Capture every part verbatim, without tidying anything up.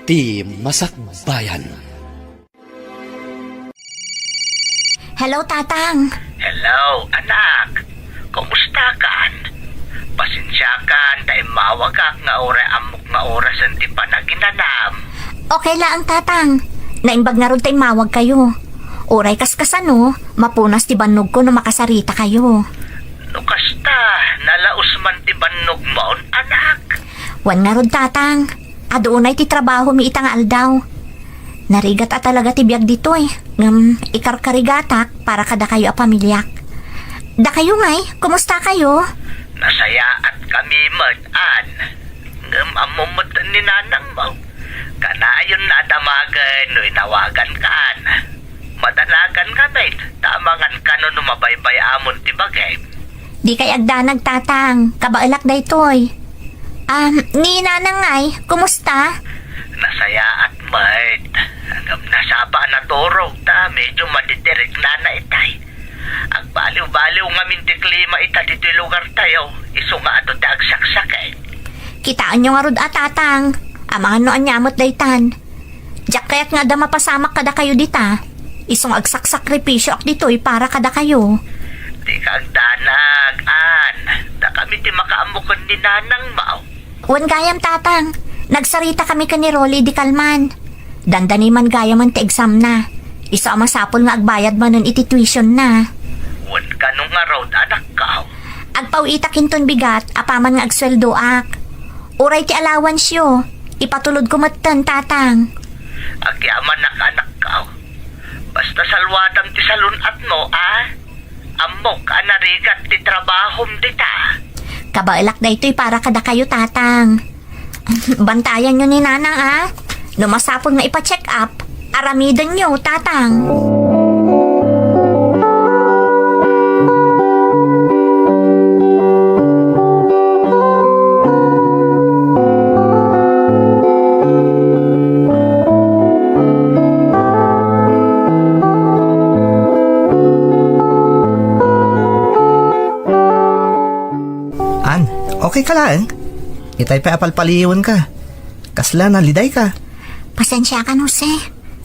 Ti Masakbayan. Hello, Tatang. Hello, anak. Kumusta kan? Pasensiakan ta immawagak nga uray ammok nga orasen ti panaginanam. Okay laeng, Tatang. Naimbag ngarud ta immawagkayo. Uray kas kasano, mapunas ti bannogko no makasaritakayo. No kasta, nalaus man ti bannogmon, anak? Wen ngarud, Tatang. Adu unay ti trabahomi ita nga aldaw. Narigat a talaga ti biag ditoy, ngem ikarkarigatak para kadakayo a pamiliak. Dakayo ngay, kumustakayo? Nasayaat kami met, Ann. Ngem ammom met ni nanangmo. Kanayon a damagen no inawagankan. Madanagan ngamin, ta amangan kano no mabaybay-amon ti bagim. Dikay agdanag, Tatang. Kabaelak daytoy. Um, ni Nanang ngay, kumusta? Nasayaat met. Ngem nasapa a naturog ta medyo madidiriknana itay. Agbaliw-baliw ngamin ti klima ita ditoy lugartayo, isu nga adu ti agsaksakit. Kitaenyo ngarud a, Tatang. Amangan no ania met daytan. Diak kayat nga adda mapasamak kadakayo dita. Isu nga agsaksakripisioak ditoy para kadakayo. Dika agdanag, Ann. Dakami ti makaammo ken ni Nanangmo. Wen gayam, Tatang. Nagsaritakami ken ni Rolly idi kalman. Dandani man gayamen ti examna. Isu a masapul nga agbayad manen iti tuitionna. Wen kano ngarud, anakko? Agpaw-itak inton bigat apaman nga agsueldoak. Uray ti allowanceyo, ipatulodko metten, Tatang. Agyamanak, anakko. Basta saluadam ti salun-atmo, a? Ammok a narigat ti trabahom dita. Kabaelak daytoy para kadakayo, Tatang. Bantayanyo ni Nanang, a? No masapul nga ipa-check up, aramidenyo, Tatang. Ann, okay ka laeng? Itay pay a palpaliiwenka. Kasla nalidayka? Pasensiakan, Jose.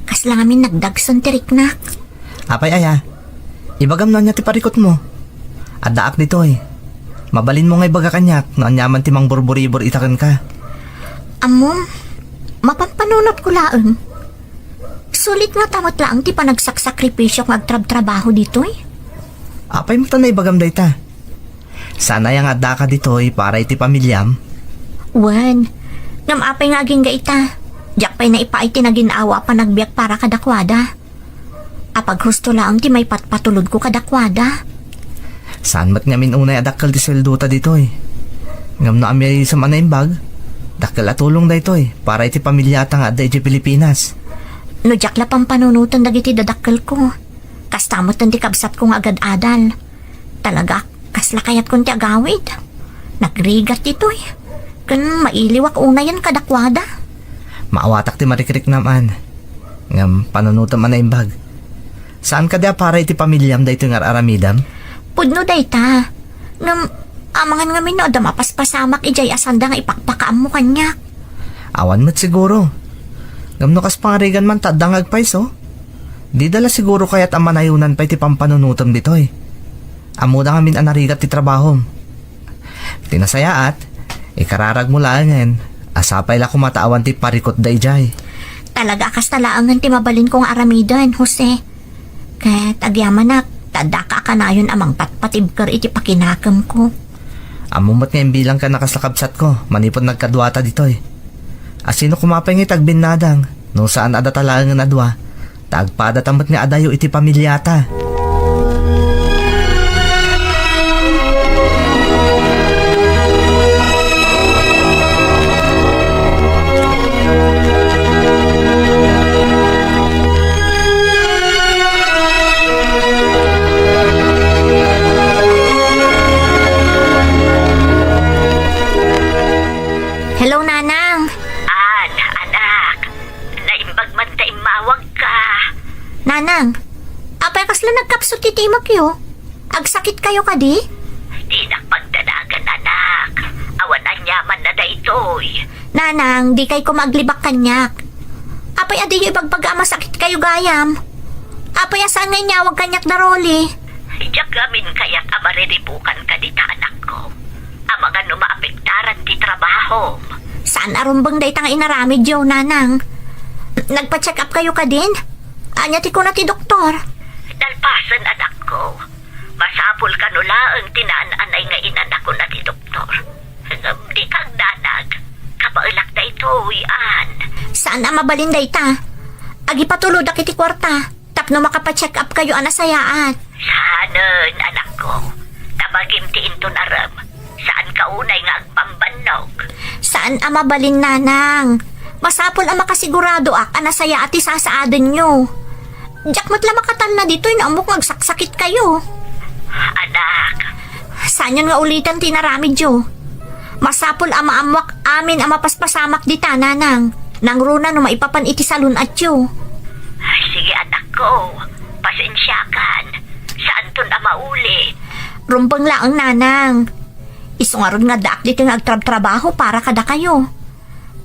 Kasla ngamin nagdagsen ti riknak. Apay aya? Ibagam no ania ti parikutmo. Addaak ditoy. Mabalinmo nga ibaga kaniak no ania man ti mangburburibor ita kenka. Ammom, mapanpanunotko laeng. Sulit ngata met laeng ti panagsaksakripisio nga agtrabtrabaho ditoy. Apay met a naibagam dayta? Saan aya nga addaka ditoy para iti pamiliam? Wen, ngem apay nga agingga ita? Diak pay naipaay ti naginnawa a panagbiag para kadakuada. Apaghusto laeng ti maipatpatulodko kadakuada. Saan met ngamin unay a dakkel ti sueldota ditoy. Ngem no amiayusem a naimbag, dakkel a tulong daytoy para iti pamiliata nga adda idiay Pilipinas. No diak la pampanunoten dagiti dadakkelko, kasta metten ti kabsatko nga agad-adal. Talaga, kasla kayatkon ti agawid. Nagrigat ditoy. Ken mailiwak unayen kadakuada. Maawatak ti marikriknam, Ann. Ngem panunotem a naimbag. Saan kadi a para iti pamiliam daytoy nga ar-aramidem? Pudno dayta. Ngem, amangan ngamin no adda mapaspasamak idiay a sanda nga ipakpakaammo kaniak. Awan met siguro. Ngem no kas pangarigan man ta adda nga agpayso, dida la siguro kayat a manayonan pay ti pampanunotem ditoy. Ammoda ngamin a narigat ti trabahom. Ti nasayaat, ikararagmo laengen a sapay la koma ta awan ti parikutda idiay. Talaga a kasta laengen ti mabalinko nga aramiden, Jose. Ket agyamanak, ta addaka a kanayon a mangpatpatibker iti pakinakemko. Ammom met nga imbilangka a kasla kabsatko manipud nagkaduata ditoy. A sino koma pay nga iti agbinnadang no saan a data laengen a dua, ta agpadata met nga adayo iti pamiliata. Hello, Nanang. Ann, anak. Naimbag man ta immawagka. Nanang, apay kasla nagkapsut ti timekyo? Agsakitkayo kadi? Dinak pagdanagan, anak. Awan aniamanna daytoy. Nanang, dikay koma aglibak kaniak. Apay a diyo ibagbaga a masakitkayo gayam? Apay a saan nga inyawag kaniak da Rolly? Diak ngamin kayat a mariribukan ka dita, anakko. Amangan no maapektaran ti trabahom. Saan a rumbeng dayta nga inaramidyo, nanang. Nagpa-check up kayo kadin? Ania ti kuna ti doktor? Nalpasen, anakko. Masapul kano laeng ti naan-anay nga inana, kuna ti doktor. Ngem dika agdanag. Kabaelak daytoy, Ann. Saan a mabalin dayta. Agipatulodak iti kuarta tapno makapa-check up kayo a nasayaat. Saanen, anakko. Ta bagim ti inton arem, saanka unay nga agpambannog. Saan a mabalin, nanang. Masapul a makasiguradoak a nasayaat ti sasaadenyo. Diak met la makatalna ditoy no ammok nga agsaksakitkayo. Anak. Saanyon nga ulitan ti inaramidyo. Masapul a maammoak amin a mapaspasamak dita, nanang. Nangruna no maipapan iti salun-atyo. Sige, anakko. Pasensiakan. Saanton a maulit. Rumbeng laeng, nanang. Isu ngarud nga addaak ditoy nga agtrabtrabaho para kadakayo.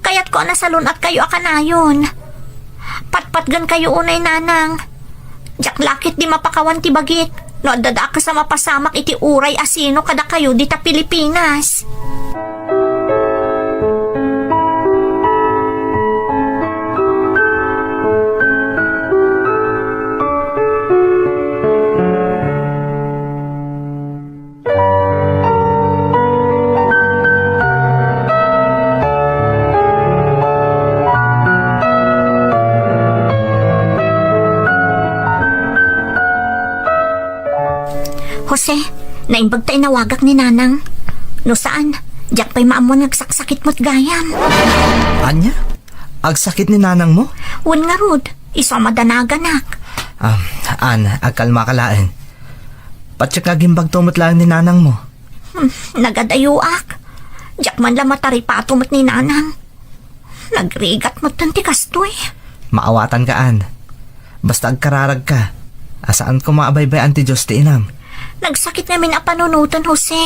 Kayatko a nasalun-atkayo a kanayon. Patpatgenkayo unay, nanang. Diak la ketdi mapakawan ti bagik no adda dakes a mapasamak iti uray a sino kadakayo dita Pilipinas. Jose, naimbag ta inawagak ni Nanang. No saan, diak pay maammuan nga agsaksakit met gayam. Ania? Agsakit ni nanangmo? Wen ngarud, isu a madanaganak. Ah, Ann, agkalmaka laeng. Patsekka nga agimbagto met laeng ni nanangmo. Hmm, nagadayoak. Diak man la mataripato met ni nanang. Nagrigat met ti kastoy. Maawatanka, Ann. Basta agkararagka a saan koma a baybay-an ti Dios ti inam. Nagsakit ngamin a panunoten, Jose.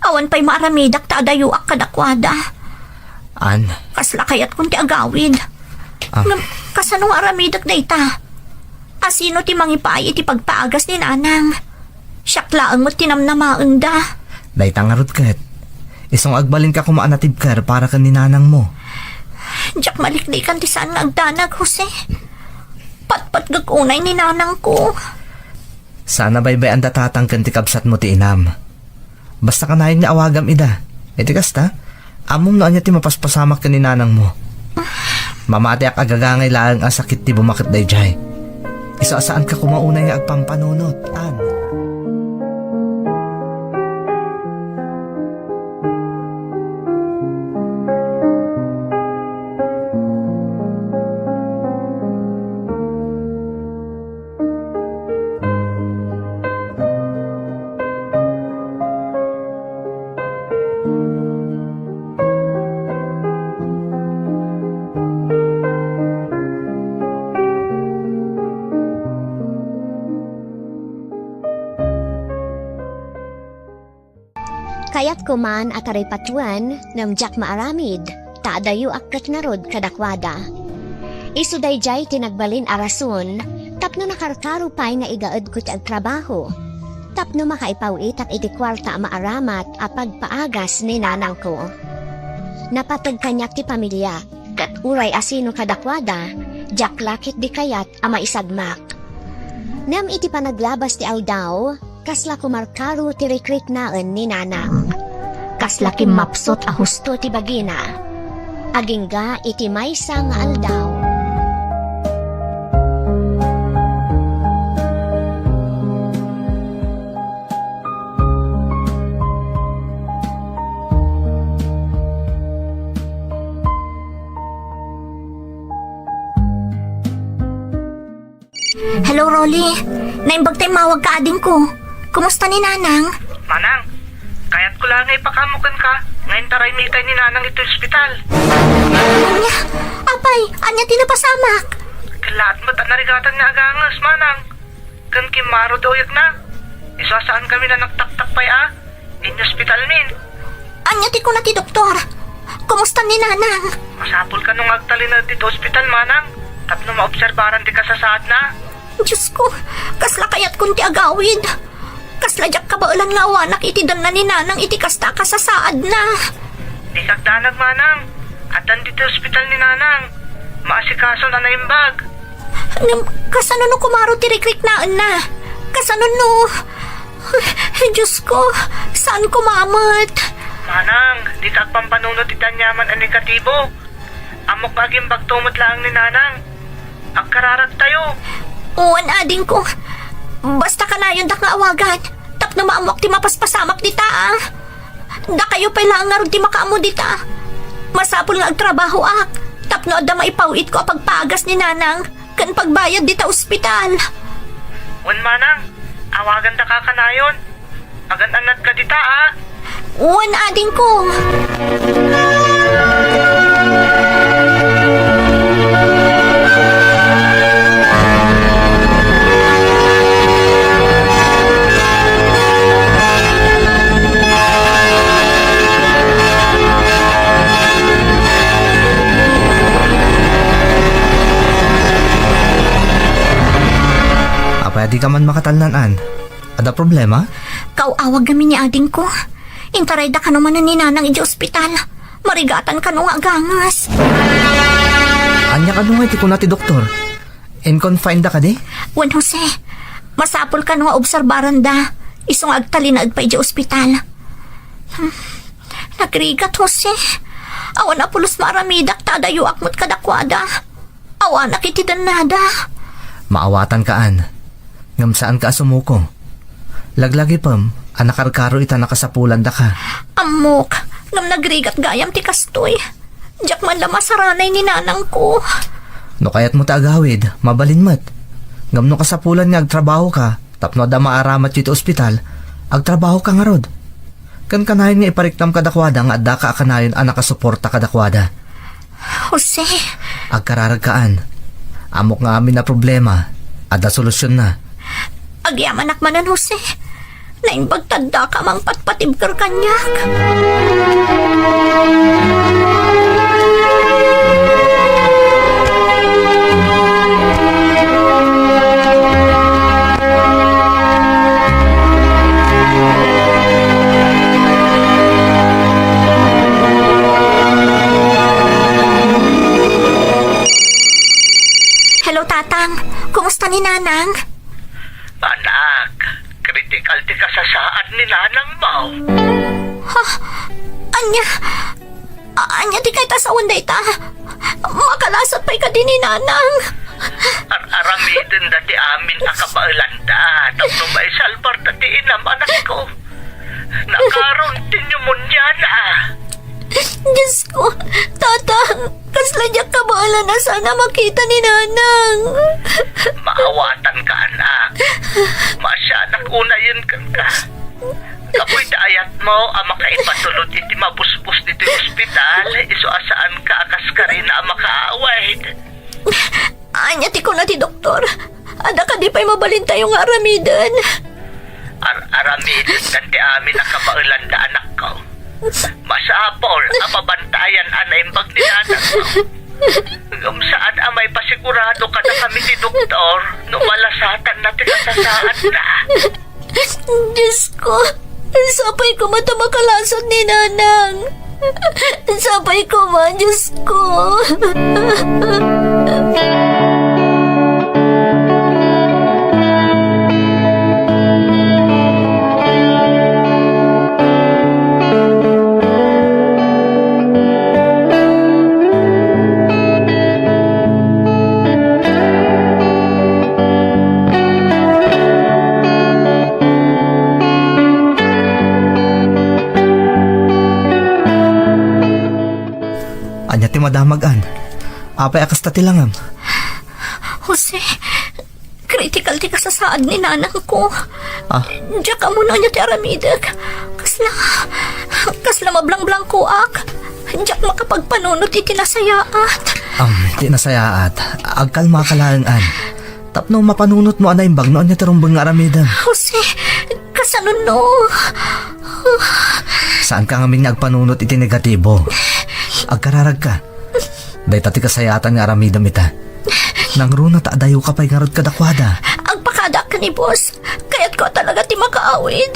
Awan pay maaramidak ta adayoak kadakuada. Ann. Kasla kayatkon ti agawid. Ah. Ngem, kasano nga aramidek dayta? Asino ti mangipaay iti pagpaagas ni nanang? Siak laeng met ti namnamaenda. Dayta ngarud ket. Isu nga agbalinka koma a natibker para ken ni nanangmo. Diak maliklikan ti saan nga agdanag, Jose. Patpatgek unay ni nanangko. Saan a baybay-an da tatang ken ti kabsatmo ti inam. Basta kanayon nga awagam ida. Iti kasta, ammom no ania ti mapaspasamak ken ni nanangmo. Mamatiak a gagangay laeng a sakit ti bumaket daydiay. Isu a saanka koma unay nga agpampanunot, Ann. Kayatko man a taripatoen, ngem diak maaramid, ta adayoak ket ngarud kadakuada. Isu daydiay ti nagbalin a rason tapno nakarkaro pay nga igaedko ti agtrabaho, tapno makaipaw-itak iti kuarta a maaramat a pagpaagas ni nanangko. Napateg kaniak ti pamiliak, ket uray asino kadakuada, diak la ketdi kayat a maisagmak. Ngem iti panaglabas ti aldaw, kasla kumarkaro ti rikriknaen ni nanang. Kasla kimmapsut a husto ti bagina. Agingga iti maysa nga aldaw. Hello, Rolly. Naimbag ta immawagka, adingko. Kumusta ni Nanang? Manang, kayatko la nga ipakaammo kenka nga intaray mitay ni Nanang iti ospital. Ania? Apay, ania ti napasamak? Kellaat met a narigatan nga aganges, Manang. Ken kimmaro ti uyekna. Isu a saankami a nagtaktak pay a. Iti ospitalmin. Ania ti kuna ti doktor? Kumusta ni Nanang? Masapul kano nga agtalinaed iti ospital, Manang. Tapno maobserbaran ti kasasaadna? Diyos ko, kasla kayatkon ti agawid. Kasla diak kabaelan nga awanak iti danna ni Nanang iti kasta a kasasaadna. Dika agdanag, Manang. Addan ditoy ospital ni Nanang. Maasikason a naimbag. Ngem, kasano no kumaro ti rikriknaenna? Kasano no? Diyos ko, saan ko mamet? Manang, dika agpampanunot iti aniaman a negatibo. Ammok nga agimbagto met laeng ni Nanang. Agkararagtayo. Wen, adingko. Basta kanayondak nga awagan tapno maammoak ti mapaspasamak dita, a. Dakayo pay laeng ngarud ti makaammo dita. Masapul nga agtrabahoak tapno adda maipaw-itko a pagpagas ni Nanang ken pagbayad dita ospital. Wen, Manang, awagandaka kanayon. Agan-annadka dita, a. Wen, adingko. Apay a dika man makatalnan, Ann? Adda problema? Kaaw-awag ngamin ni adingko. Intarayda kano manen ni Nanang idiay ospital. Marigatan kano nga agangas. Ania kano nga iti kuna ti doktor? In-confine da kadi? Wen, Jose. Masapul kano nga obserbaranda isu nga agtalinaed pay idiay ospital. Hmm. Nagrigat, Jose. Awan a pulos maaramidak ta adayoak met kadakuada. Awanak iti dannada. Maawatanka, Ann. Ngem saanka a sumuko. Laglagipem a nakarkaro ita nakasapulandaka. Ammok, ngem nagrigat gayam ti kastoy. Diak man la masaranay ni nanangko. No kayatmo ti agawid, mabalin met. Ngem no kasapulan nga agtrabahoka, tapno adda maaramatyo iti ospital, agtrabahoka ngarud. Ken kanayon nga ipariknam kadakuada nga addaka a kanayon a nakasuporta kadakuada. Jose. Agkararagka, Ann. Ammok nga amin a problema, adda solusionna. Agyamanak manen, Jose. Naimbag ta addaka a mangpatpatibker kaniak. Hello, Tatang. Kumusta ni Nanang? Anak, kritikal ti kasasaad ni nanangmo. Ha? Ania? A-, ania ti kayat a sawen dayta? Makalasat pay kadi ni Nanang? Ar-aramidenda ti amin a kabaelanda tapno maisalbarda ti inam, anakko. Nakaron ti pneumoniana. Diyos ko, Tatang, kasla diak kabaelan a saan a makita ni Nanang. Maawatanka, anak. Maasianak unayen kenka. Kapuy ti ayatmo a makaipatulod iti mabusbus ditoy ospital, isu a saanka a kaskarina a makaawid. Ania ti kuna ti doktor? Adda kadi pay mabalintayo nga aramiden? Ar-aramiden ti amin a kabaelanda, anakko. Masapul a mabantayan a naimbag ni nanangmo. Ngem saan a maipasigurado kadakami ti doktor no malasatanna ti kasasaadna. Diyos ko, sapay koma ta makalasat ni Nanang. Sapay koma, Diyos ko. Ania ti madamag, Ann? Apay a kasta ti langam? Jose, critical ti kasasaad ni nanangko. Ah? Diak ammo no ania ti aramidek. Kasla, kasla mablangblankoak. Diak makapagpanunot iti nasayaat. Am, ti nasayaat. Agkalmaka laeng, Ann. Tapno mapanunotmo a naimbag no ania ti rumbeng nga aramidem. Jose, kasano no? Saanka ngamin nga agpanunot iti negatibo. Agkararagka. Dayta ti kasayaatan nga aramidem ita. Nangruna ta adayoka pay ngarud kadakuada. Agpakadaak ken ni boss. Kayatko talaga ti makaawid.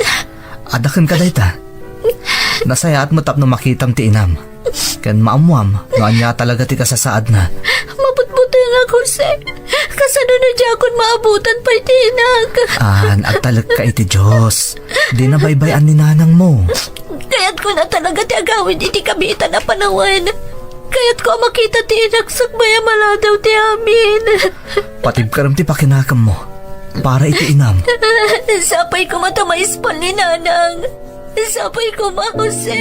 Adda kenka dayta. Nasayaat met tapno makitam ti inam. Ken maammuam no ania talaga ti kasasaadna. Mabutbutengak, Jose. Kasano no diakon maabutan pay ti inak? An, agtalekka iti Dios. Dina baybay-an ni nanangmo. Kayatko na talaga ti agawid iti kabiitan a panawen. Kayatko a makita ti inak sakbay a maladaw ti amin. Patibkarem ti pakinakemmo para iti inam. Sapay koma ta maispal ni nanang. Sapay koma, Jose.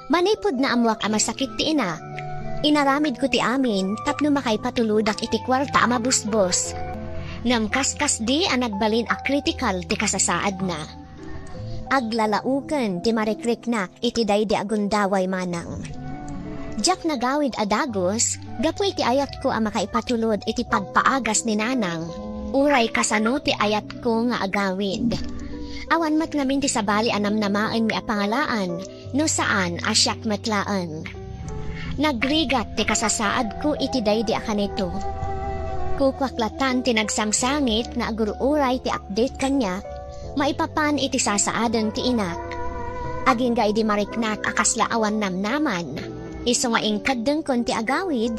Manipud naammuak a masakit ti inak, inaramidko ti amin tapno makaipatulodak iti kuarta a mabusbos. Ngem kaskasdi a nagbalin a kritikal ti kasasaadna. Aglalaoken ti marikriknak iti daydi a gundaway manang. Diak nagawid a dagus gapu iti ayatko a makaipatulod iti pagpaagas ni nanang, uray kasano ti ayatko nga agawid. Awan met ngamin ti sabali a namnamaenmi a pangalaan, no saan a siak met laeng. Nagrigat ti kasasaadko iti daydi a kanito. Kukuak latan ti nagsamsangit nga agur-uray ti update kaniak maipapan iti sasaaden ti inak. Agingga idi mariknak a kasla awan namnaman, isu nga inkeddengkon ti agawid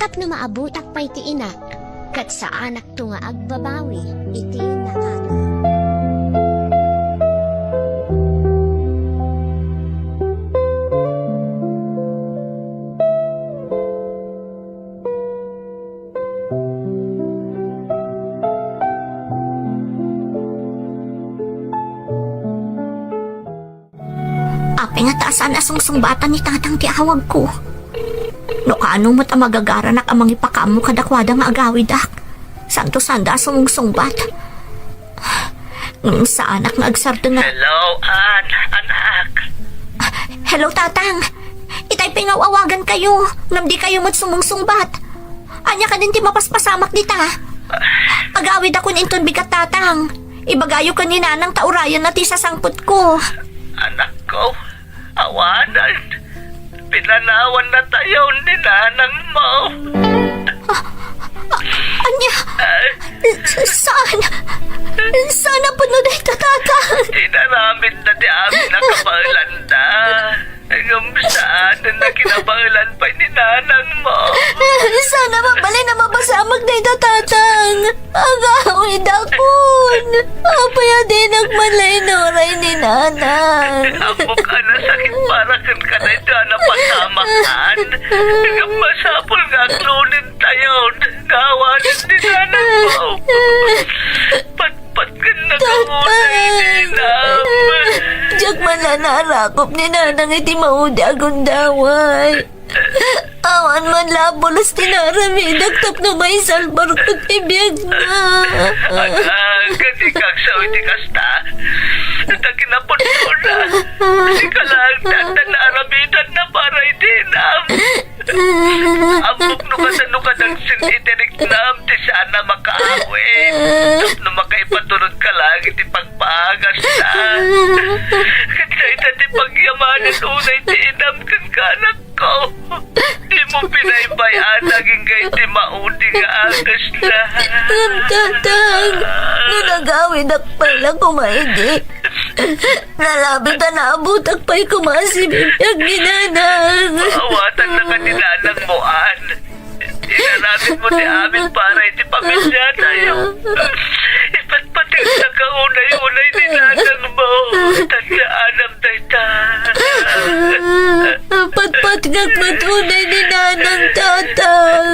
tapno maabutak pay ti inak ket saanak to nga agbabawi iti nakada. Apay ngata a saan a sungsungbatan ni tatang ti awagko? No kaano met a magagaranak a mangipakaammo kadakuada nga agawidak, santo sanda a sumungsungbat. Ngem saanak nga agsardeng nga... Hello, Ann, anak. Hello, Tatang. Itay pay nga aw-awagankayo, ngem dikayo met sumungsungbat. Ania kadin ti mapaspasamak dita? Agawidakon inton bigat, Tatang. Ibagayo ken ni Nanang ta urayenna ti sasangpetko. Anakko, awanen. Pinanawan natayon ni nanangmo. Ah, ah, ania? Eh? S-, saan? Saan a pudno dayta, Tatang? Inaramidna ti amin a kabaelanda. Ngem saan a kinabaelan pay ni nanangmo. Saan a mabalin a mapasamak dayta, Tatang. Agawidakon. Apay a dinak man la inuray ni Nanang? Ammok a nasakit para kenka dayta a napasamakan. Ngem masapul nga aglulintayon nga awanen ni Nanangmo. Patpat ken nakaunay ni Inam. Diak man la naarakop ni Nanang iti maudi a gundaway. Awan man la a pulos ti naaramidak tapno maisalbarko ti biagna. Anak, dikak sao iti kasta. Ta kinapudnona, dika laeng ti adda naaramidanna para idi Inam. Ammok no kasano kadagsen iti riknam ti saan a makaawid tapno makaipaturod ka laeng iti pagpaagasta. Ket dayta ti pagyamanen unay ti Inam kenka, anak ko, dimo pinaybay-an agingga iti maudi nga agasna. Ngem, Tatang, no nagawidak pay la koma idi, nalabit a naabutak pay koma a sibibiag ni Nanang. Maawatannaka ni Nanangmo, Ann. Inaramidmo ti amin para iti pamiliatayo. Ipatpategnaka unay-unay ni Nanangmo. Tanda, Ann, dayta. Patpatgak met unay ni Nanang, Tatang.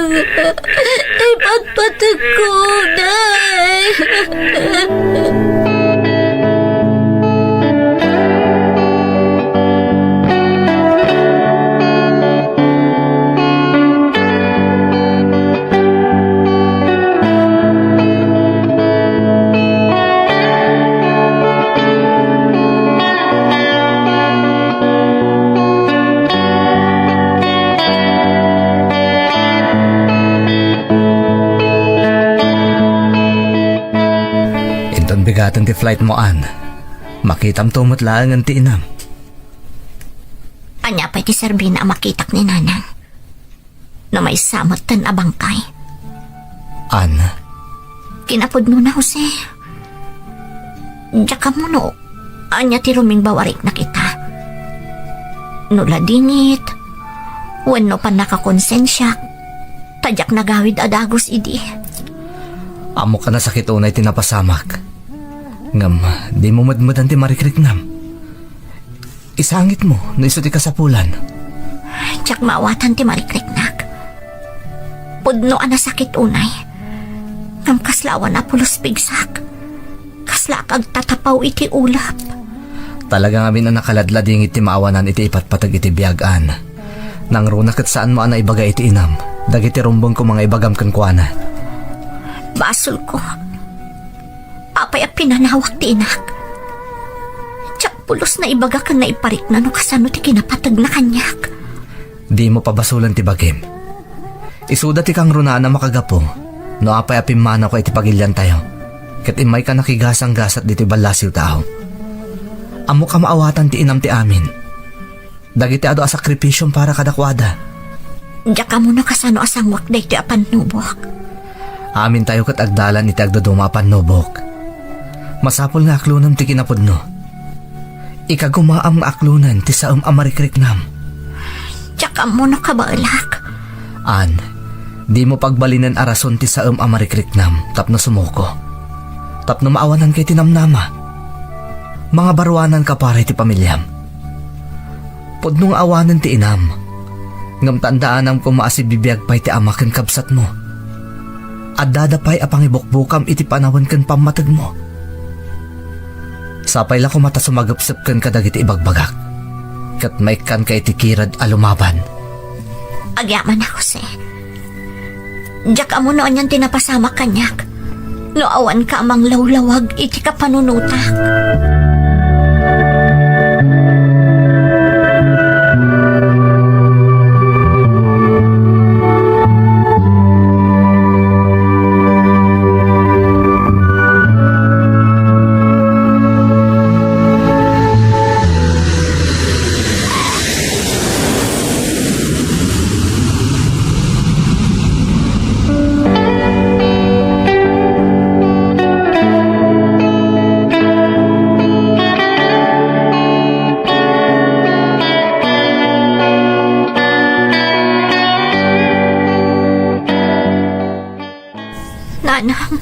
Ipatpategko unay. Gaten ti flight mo, Ann. Makitamto met laengen ti inam. Ania pay ti serbina a makitak ni Nanang? No maysa metten a bangkay. Ann. Kinapudnona, Jose. Diak ammo no ania ti rumingbaw a riknak ita. No ladingit, wenno pannakakonsensiak, ta diak nagawid a dagus idi. Ammok a nasakit unay ti napasamak. Ngem, dimo medmedan ti marikriknam. Isangitmo no isu ti kasapulan. Diak maawatan ti marikriknak. Pudno a nasakit unay. Ngem kasla awan a pulos pigsak. Kaslaak agtatapaw iti ulep. Talaga ngamin a nakaladladingit ti maawanan iti ipatpateg iti biag, Ann. Nangruna ket saanmo a naibaga iti inam dagiti rumbengko nga ibagam kenkuana. Basolko. Apay a pinanawak ti inak? Diak pulos naibaga ken naiparikna no kasano ti kinapategna kaniak. Dimo pabasolen ti bagim. Isuda ti kangrunaan a makagapu no apay a pimmanawka iti pagiliantayo, ket immayka nakigasanggasat ditoy ballasiw taaw. Ammok a maawatan ti inam ti amin. Dagiti adu a sakripisiom para kadakuada. Diak ammo no kasano a sanguak daytoy a pannubok. Amintayo ket agdalan iti agduduma a pannubok. Masapul nga aklonem ti kinapudno. Ikagumaam nga aklonen ti saem a marikriknam. Diak ammo no kabaelak. Ann, dimo pagbalinen a rason ti saem a marikriknam tapno sumuko. Tapno maawananka iti namnama. Mangabaruananka para iti pamiliam. Pudno nga awanen ti inam, ngem tandaanam koma a sibibiag pay ti ama ken kabsatmo. Addada pay a pangibukbukam iti panawen ken pammategmo. Sapay la koma ta sumagepsep kenka dagiti ibagbagak, ket maikkanka iti kirad a lumaban. Agyamanak, Jose. Diak ammo no anian ti napasamak kaniak no awanka a manglawlawag iti kapanunotak. Nanang,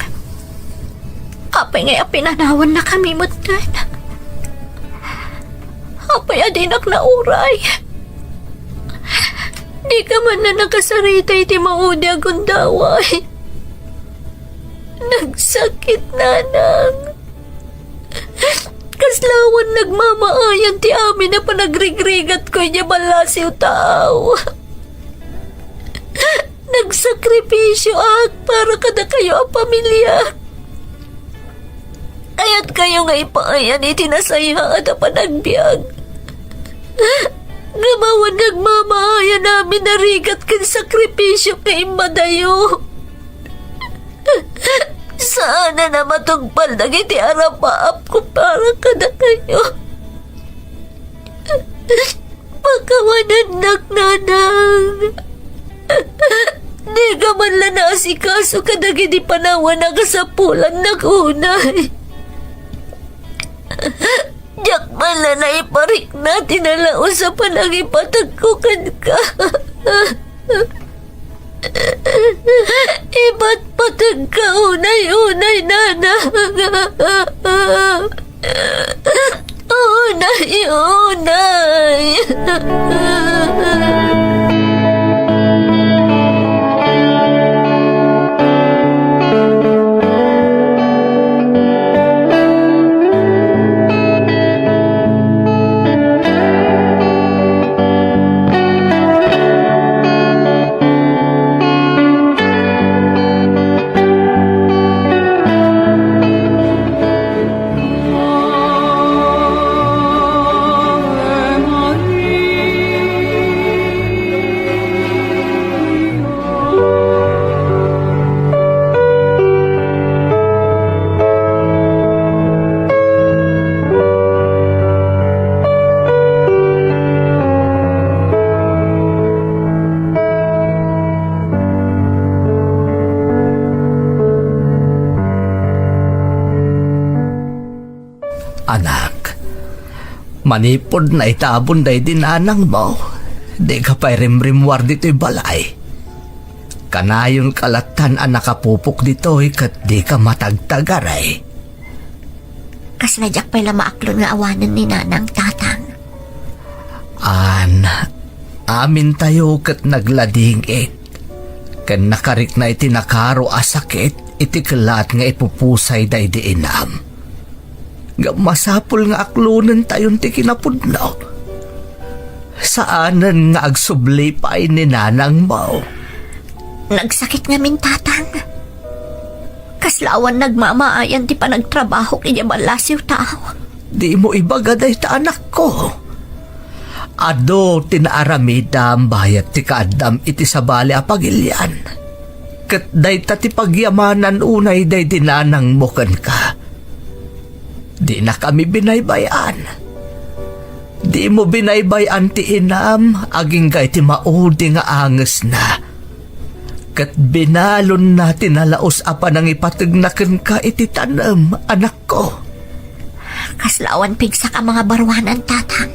apay ngay a pinanawannakami metten? Apay a dinak nauray? Dika man la nakasarita iti maudi a gundaway. Nagsakit, Nanang. Kasla awan nagmamaayan ti amin a panagrigrigatko idiay ballasiw taaw. Nagsakripisioak para kadakayo a pamiliak. Kayatkayo nga ipaayan iti nasayaat a panagbiag. Ngem awan nagmamaayan amin a rigat ken sakripisio nga immadayo. Saanen a matungpal dagiti arapaapko para kadakayo. Pakawanennak, Nanang. Dika man la naasikaso kadagiti panawen a kasapulannak unay. Diak man la naiparikna ti nalaus a panangipategko kenka. Ipatpategka unay-unay, Nanang. Unay, unay. Anak, manipud naitabon daydi nanangmo, dika pay rimrimmuar ditoy balay. Kanayonka lattan a nakapupok ditoy ket dika matagtagaray. Kasla diak pay la maaklon nga awanen ni Nanang, Tatang. An, amintayo ket nagladingit ken nakarikna iti nakaro a sakit iti kellat nga ipupusay daydi inam. Ngem masapul nga aklonentayon ti kinapudno. Saanen nga agsubli pay ni nanangmo. Nagsakit ngamin, Tatang. Kasla awan nagmamaayan ti panagtrabahok idiay ballasiw taaw. Dimo ibaga dayta, anakko. Adu ti naaramidam bayat ti kaaddam iti sabali a pagilian. Ket dayta ti pagyamanan unay daydi nanangmo kenka. Dinakami binaybay-an. Dimo binaybay-an ti inam agingga iti maudi nga angesna. Ket binalonna ti nalaus a panangipategna kenka iti tanem, anakko. Kasla awan pigsak a mangabaruanan, Tatang.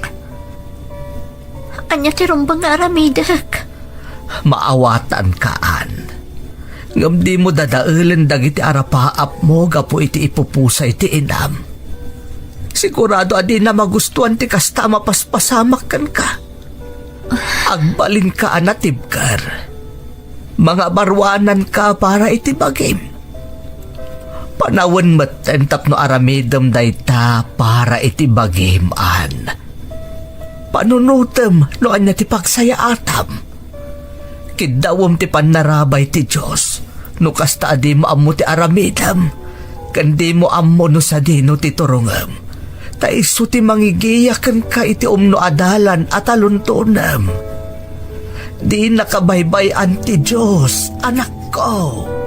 Ania ti rumbeng nga aramidek? Maawatanka, Ann. Ngem dimo dadaelen dagiti arapaapmo gapu iti ipupusay ti inam. Sigurado a dina magustuan ti kasta a mapaspasamak kenka. Agbalinka a natibker. Mangabaruananka para iti bagim. Panawen metten tapno aramidem dayta para iti bagim, Ann. Panunotem no ania ti pagsayaatam. Kiddawem ti pannarabay ti Dios no kasta a dimo ammo ti aramidem, ken dimo ammo no sadino ti turongem. Ta isu ti mangigiya kenka iti umno a dalan a taluntonem. Dinaka baybay-an ti Dios, anakko.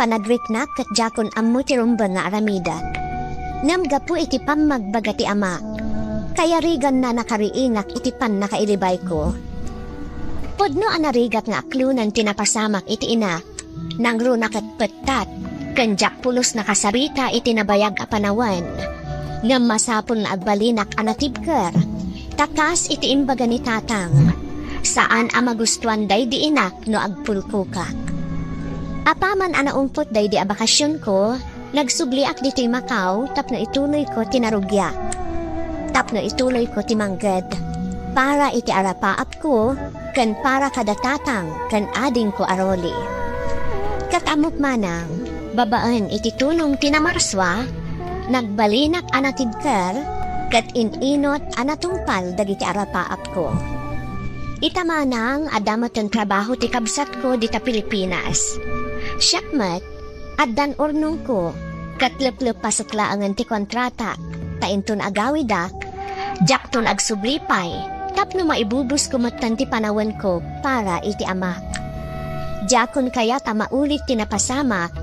Panagriknak ket diakon ammo ti rumbeng nga aramidek. Ngem gapu iti pammagbaga ti amak, kayariganna nakariingak iti pannakailibayko. Pudno a narigat nga aklonen ti napasamak iti inak, nangruna ket pettat, ken diak pulos nakasarita iti nabayag a panawen. Ngem masapul nga agbalinak a natibker, ta kas iti imbaga ni Tatang, saan a magustuan daydi inak no agpulkokak. Apaman a naumpot daydi a bakasionko, nagsubliak ditoy Macau tapno ituloyko ti narugiak, tapno ituloyko ti mangged para iti arapaapko ken para kada Tatang ken adingko a Rolly. Ket ammok manang, babaen iti tulong ti namarsua, nagbalinak a natibker ket in-inut a natungpal dagiti arapaapko. Ita manang, adda metten trabaho ti kabsatko dita Pilipinas. Siak met, addan urnongko, ket leplepasek laengen ti kontrata, ta inton agawidak, diakton agsubli pay tapno maibubusko metten ti panawenko para iti amak. Diakon kayat a maulit ti napasamak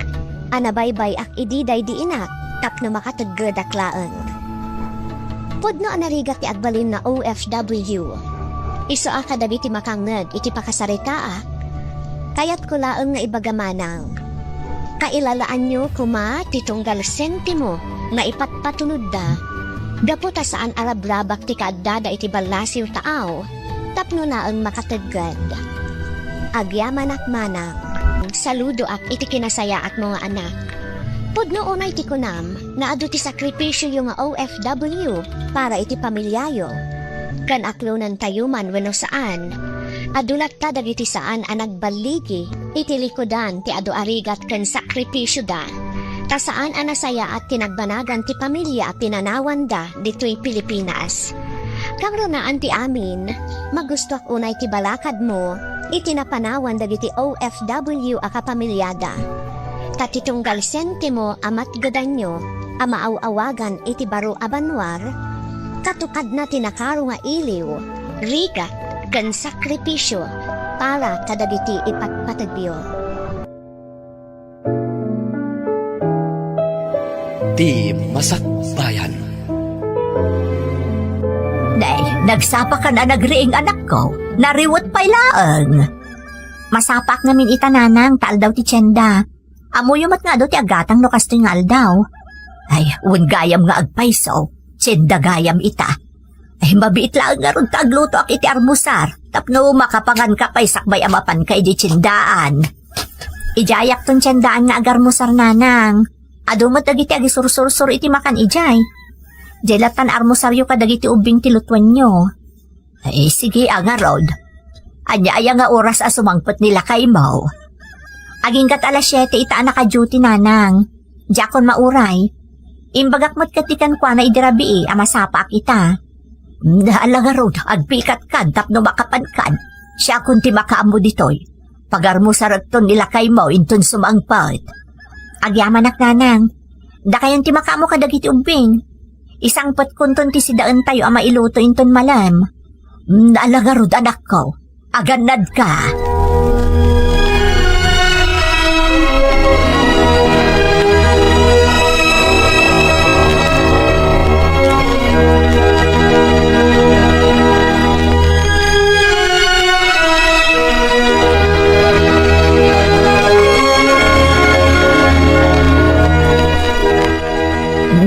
a nabaybay-ak idi daydi inak tapno makateggedak laeng. Pudno a narigat ti agbalin nga O F W. Isu a kadagiti makangngeg iti pakasaritaak, kayatko laeng nga ibaga manang, kailalaanyo koma ti tunggal sentimo nga ipatpatunodda, gapu ta saan a rabrabak ti kaaddada iti ballasiw taaw tapno laeng makategged. Agyamanak manang, saludoak iti kinasayaatmo nga anak. Pudno unay ti kunam nga adu ti sakripisioyo nga O F W para iti pamiliayo. Ken aklonentayo man wenno saan, Adu latta dagiti saan a nagballigi iti likudan ti adu a rigat ken sakripisioda, ta saan a nasayaat ti nagbanagan ti pamilia a pinanawanda ditoy Pilipinas. Kangrunaan ti amin, magustoak unay ti balakadmo iti napanawan dagiti O F W a kapamiliada. Ta ti tunggal sentimo a matgedanyo a maaw-awagan iti baro a banua, katukadna ti nakaro nga iliw, rigat, ken sakripisio para kadagiti ipatpategyo. Ti Masakbayan. Nay, nagsapakan a nagriing, anakko. Nariwet pay laeng. Masapaak ngamin ita, nanang, ta aldaw ti tienda. Ammoyo met nga adu ti aggatang no kastoy nga aldaw. Ay, wen gayam nga agpayso, tienda gayam ita. Ay, mabiit laeng ngarud ta aglutoak iti armusar tapno makapanganka pay sakbay a mapanka idi tiendaan. Idiayakton tiendaan nga agarmusar, nanang. Adu met dagiti agisursursor iti makan idiay. Diay lattan armusaryo kadagiti ubbing ti lutuenyo. Ay, sige a ngarud. Ania aya nga oras a sumangpet ni lakaymo? Agingga't alas siete ita a naka-duty, nanang. Diakon mauray. Imbagak met ketdi kenkuana idi rabii a masapaak ita. Ala ngarud, agpikatkan tapno makapankan. Siakon ti makaammo ditoy. Pagarmusarekton ni lakaymo inton sumangpet. Agyamanak, nanang. Dakayon ti makaammo kadagiti ubbing. Isangpetkonton ti sidaentayo a mailuto inton malem. Ala ngarud, anakko. Agannadka.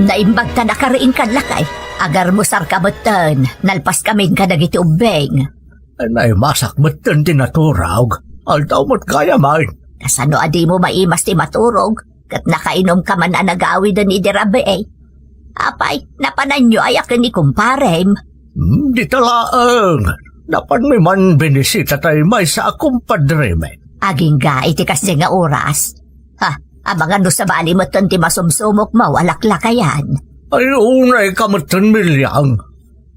Naimbag ta nakariingkan, lakay. Agarmusarka metten, nalpaskamin kadagiti ubbing. Naimasak metten ti naturog. Aldaw met gayamen. Kasano a dimo maimas ti maturog? Ket nakainumka man a nagawiden idi rabii. Apay, napananyo aya ken ni kumparem? Hmm, dita laeng. Napanmi man binisita tay maysa a kumpadremi. Agingga iti kasdi nga oras. Ha, amangan no sabali metten ti masumsumokmo a laklakayan. Ay, unayka metten, Miliang.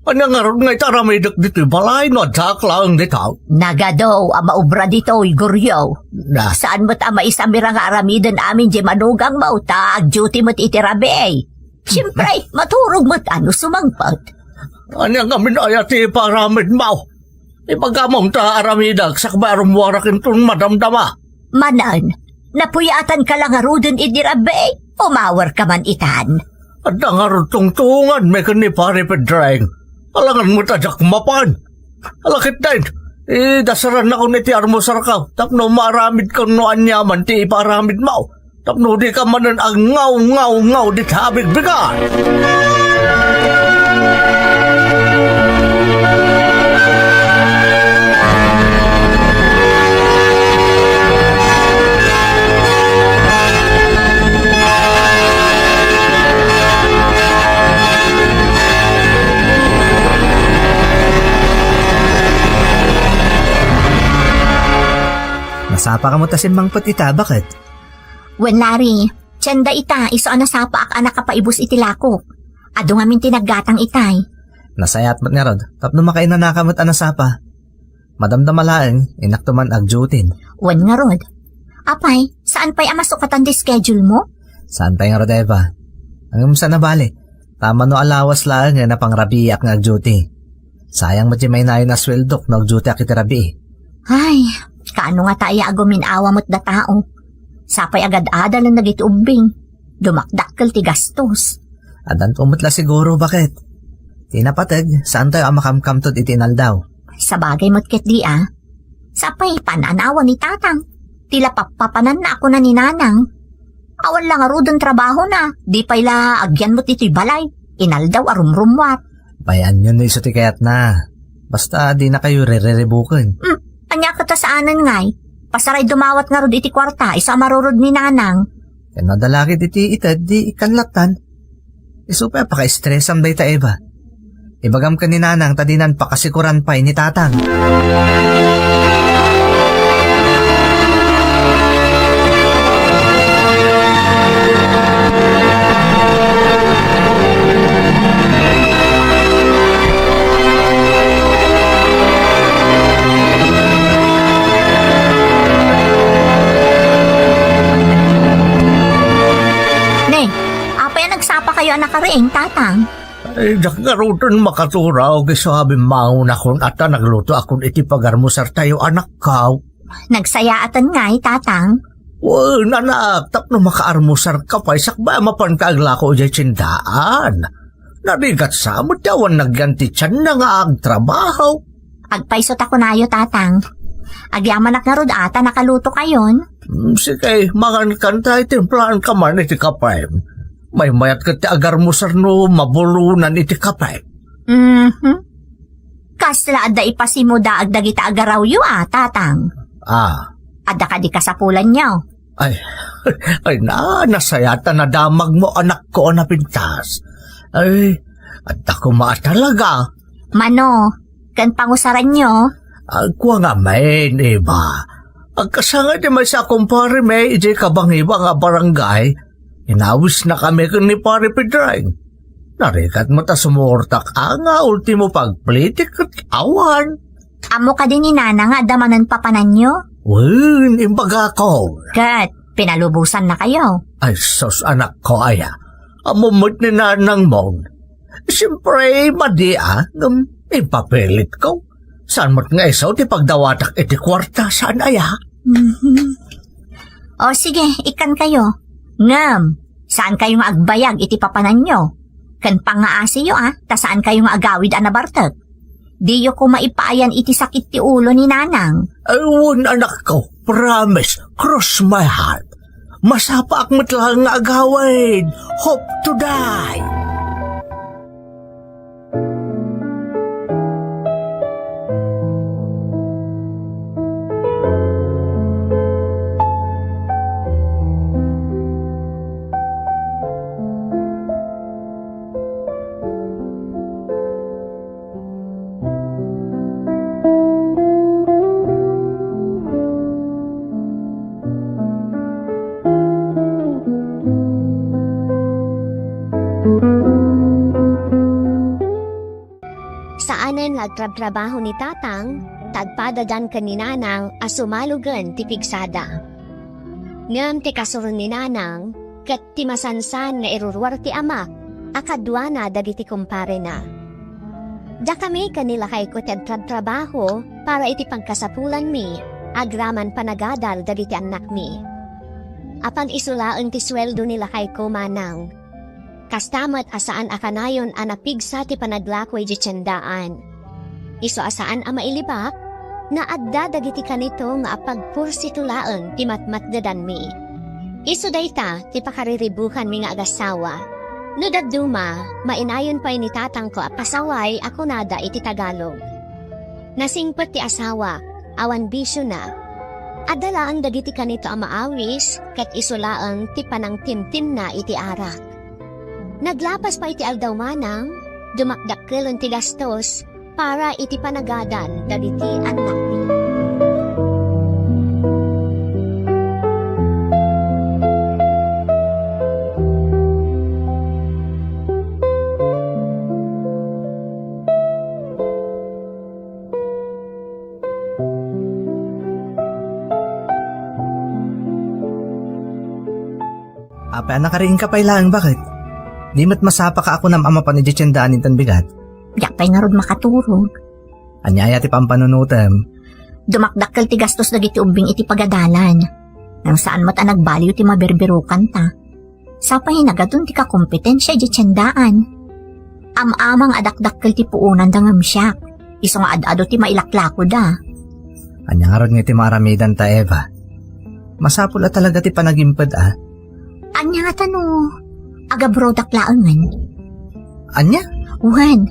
Ania ngarud nga iti aramidek ditoy balay no addaak laeng dita? Nagadu a maubra ditoy, Goryo. Na. Saan met a maisamira nga aramiden amin diay manugangmo ta agduty met iti rabii. Siempre, maturog met a no sumangpet. Ania ngamin aya ti ipaaramidmo? Ibagam ta aramidek sakbay a rummuarak inton madamdama. Manen, napuyatanka la ngaruden idi rabii? Umawarka man itan. Adda ngarud tungtungangmi ken ni Pare Pedreng. Alangan met a diak mapan. Ala ketdin, idasarannakon iti armusarko tapno maaramidko no aniaman ti ipaaramidmo. Tapno dika manen agngawngawngaw dita a bigbigan. Nasapaka met a simmangpet ita, baket? Wen, Larry, tienda ita, isu a nasapaak a nakapaibus iti lakok. Adu ngamin ti naggatang itay. Nasayaat met ngarud, tapno makainanaka met a nasapa. Madamdama laeng, innakto man agdutin. Wen ngarud. Apay, saan pay a masukatan ti schedule mo? Saan pay ngarud, Eva. Ngem saan a bale. Ta mano a lawas laeng nga napangrabiiak nga agduty. Sayang met ti mainayon a sueldok no agdutyak iti rabii. Ay, kaano ngata aya a gumin-awa met datao? Sapay a gad-adalen dagiti ubbing. Dumakdakkel ti gastos. Addanto met la siguro, baket? Ti napateg, saantayo a makamkamtod iti inaldaw. Sabagay met ketdi a. Sapay pananawan ni Tatang. Ti la pappapananna a kuna ni Nanang. Awan la ngaruden trabahona, di pay la agyan met ditoy balay. Inaldaw a rumrummuar. Bayaanyo no isu ti kayatna. Basta dinakayo ririribuken. Hmm, ania ket a saanen ngay? Pasaray dumawat ngarud iti kuarta, isu a marurod ni Nanang. Ken no adda la ket iti ited, di ikkan lattan. Isu pay a pakaestresam dayta, Eva. Ibagam ken ni Nanang ta dinan pakasikuran pay ni Tatang. Anakariing, Tatang? Ay, diak ngaruden makaturaw, ket isu a bimmangonakon a ta naglutoakon iti pagarmusartayo, anakko. Nagsayaaten ngay, Tatang? Wen, anak, tapno makaarmusarka pay sakbay a mapanka aglako idiay tiendaan. Narigat sa met ti awan nagyan ti tianna nga agtrabaho. Agpayso ta kunayo, Tatang. Agyamanak ngarud a ta nakalutokayon. Mm, sige, mangankan ta, timplaanka man iti kape. Maymayat ket ti agarmusar no mabulonan iti kape. Mhm. Kasla adda ipasimudaag dagiti agarawyo a, Tatang? Ah. Adda kadi kasapulanyo? Ay, ay na, nasayat a nadamagmo, anakko a napintas. Ay, adda koma a talaga. Mano, ken pangusaranyo? Agkua ngamin, Eva. Agkasangay ti maysa a kumparemi idiay kabangiba nga barangay. Inawisnakami ken ni Pare Pedreng. Narigat met a sumurtak a nga ultimo pagplitik ket awan. Ammo kadi ni Nana nga adda manen papananyo? Wen, imbagakon. Ket, pinalubosannakayo? Ay, sus, anakko, aya. Ammo met ni Nanang Mon. Siyempre, madi a, ngem impapilitko. Saan met nga isu ti pagdawatak iti kuarta, saan aya? Mhm. O sige, ikkankayo. Ngem, saankayo nga agbayag iti papananyo. Ken pangngaasiyo a, ta saankayo nga agawid a nabartek. Diyo koma ipaayan iti sakit ti ulo ni Nanang. Ay, wen, anakko, promise, cross my heart. Masapaak met laeng nga agawid. Hope to die. Saanen nga agtrabtrabaho ni Tatang, ta agpadadan ken ni Nanang a sumalogen ti pigsada. Ngem ti kasuro ni Nanang, ket ti masansan nga iruruar ti ama a kaduana dagiti kumparena. Dakami ken ni lakayko ti agtrabtrabaho para iti pagkasapulanmi agraman panagadal dagiti annakmi. Apan isu laeng ti sueldo ni lakayko, manang. Kasta met a saan a kanayon a napigsa ti panaglako idiay tiendaan. Isu a saan a mailibak, nga adda dagiti kanito nga apagpursito laeng ti matmatgedanmi. Isu dayta ti pakariribukanmi nga agassawa. No dadduma, mainayon pay ni tatangko a pasaway a kunada iti Tagalog. Nasingpet ti asawa, awan bisiona. Adda laeng dagiti kanito a maawis, ket isu laeng ti panangtimtimna iti arak. Naglapas pay ti aldaw manang, dumakdakkelen ti gastos para iti panagadan dagiti annakmi. Apay a nakariingka pay laeng, baket? Di met masapaka a kunam a mapan idiay tiendaan inton bigat? Diak pay ngarud makaturog. Ania aya ti pampanunotem? Dumakdakkel ti gastos dagiti ubbing iti pagadalan. Ngem saan met a nagbaliw ti mabirbirokanta. Sapay nagadun ti kakompetensia idiay tiendaan. Am-amang a dakdakkel ti puonanda ngem siak. Isu nga ad-adu ti mailaklakoda. Ania ngarud nga iti maaramidanta, Eva? Masapul a talaga ti panagimped a. Ania ngata no agabrodak laengen? Ania? Wen,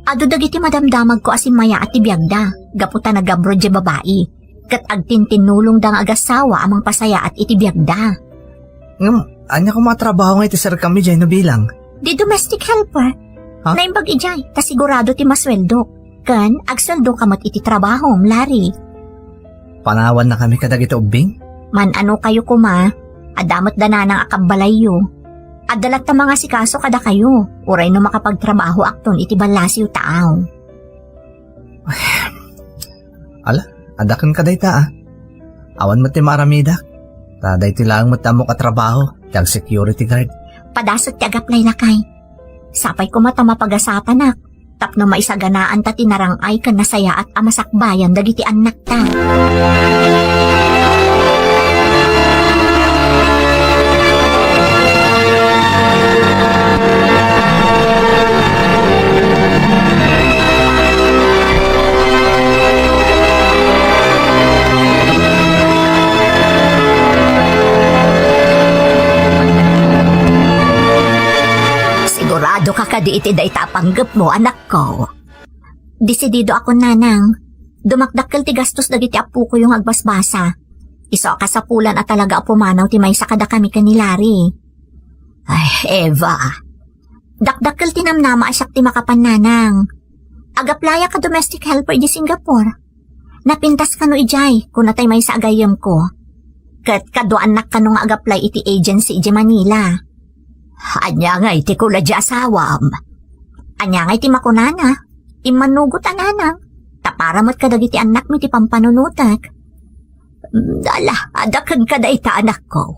adu dagiti madamdamagko a simmayaat ti biagda, gapu ta nagabroad diay babai. Ket agtintinnulongda nga agassawa a mangpasayaat iti biagda. Ngem, ania koma a trabaho nga iti serkami diay no bilang? Di domestic helper. Ha? Naimbag idiay, ta sigurado ti masueldok. Ken, agsueldoka met iti trabahom, Larry. Panawannakami kadagiti ubbing? Man-anokayo koma, adda met da nanang a kabbalayyo. Adda latta mangasikaso kadakayo, uray no makapagtrabahoakton iti ballasiw taaw. Ala, adda kenka dayta, a. Awan met ti maaramidak. Ta daytoy laeng met ti ammok a trabaho, ti ag-security guard. Padasut ti ag-apply, lakay. Sapay koma ta mapagasatanak tapno maisaganaanta ti narang-ay ken nasayaat a masakbayan dagiti annakta. Sigurado ka kadi iti dayta a panggepmo, anakko? Desidido akon, nanang. Dumakdakkel ti gastos dagiti appokoyo nga agbasbasa. Isu a kasapulan a talaga a pumanaw ti maysa kadakami ken ni Larry. Ay, Eva. Dakdakkel ti namnama a siak ti makapan, nanang. Ag-applyak a domestic helper idiay Singapore. Napintas kano idiay, kuna tay maysa a gayyemko. Ket kaduaannak kano nga ag-apply iti agency idiay Manila. Ania ngay ti kuna ti asawam? Ania ngay ti makunana? Immanugot a, nanang. Ta para met kadagiti annakmi ti pampanunotek. Ala, adda kenka dayta, anakko.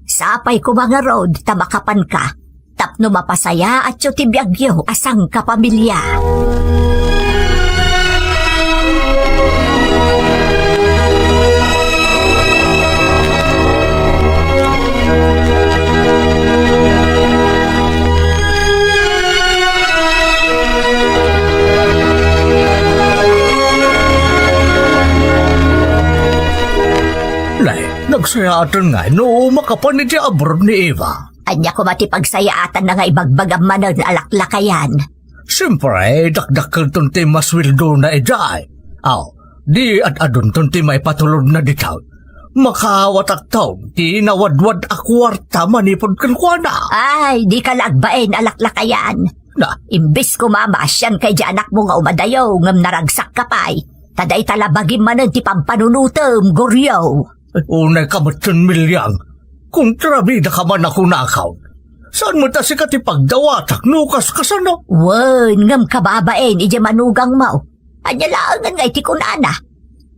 Sapay koma ngarud ta makapanka tapno mapasayaatyo ti biagyo a sangkapamilya. Nay, nagsayaaten ngay no makapan iti abroad ni Eva. Ania koma ti pagsayaatanna nga ibagbagam manen a laklakayan? Siempre, dakdakkelton ti masweldona idiay. Aw, di ad-adunton ti maipatulodna ditoy. Makaawatakton ti nawadwad a kuarta manipud kenkuana. Ay, dika la agbain a laklakayan. Na. Imbes koma maasianka idiay anakmo nga umadayo, ngem naragsakka pay. Ta dayta la bagim manen ti pampanunotem, Goryo. Ay, unayka metten, Milyang. Kontrabidaka man a kunakon. Saan met a sika ti pagdawatak no kaskasano? Wen, ngem kababain idiay manugangmo. Ania laengen ngay ti kunana?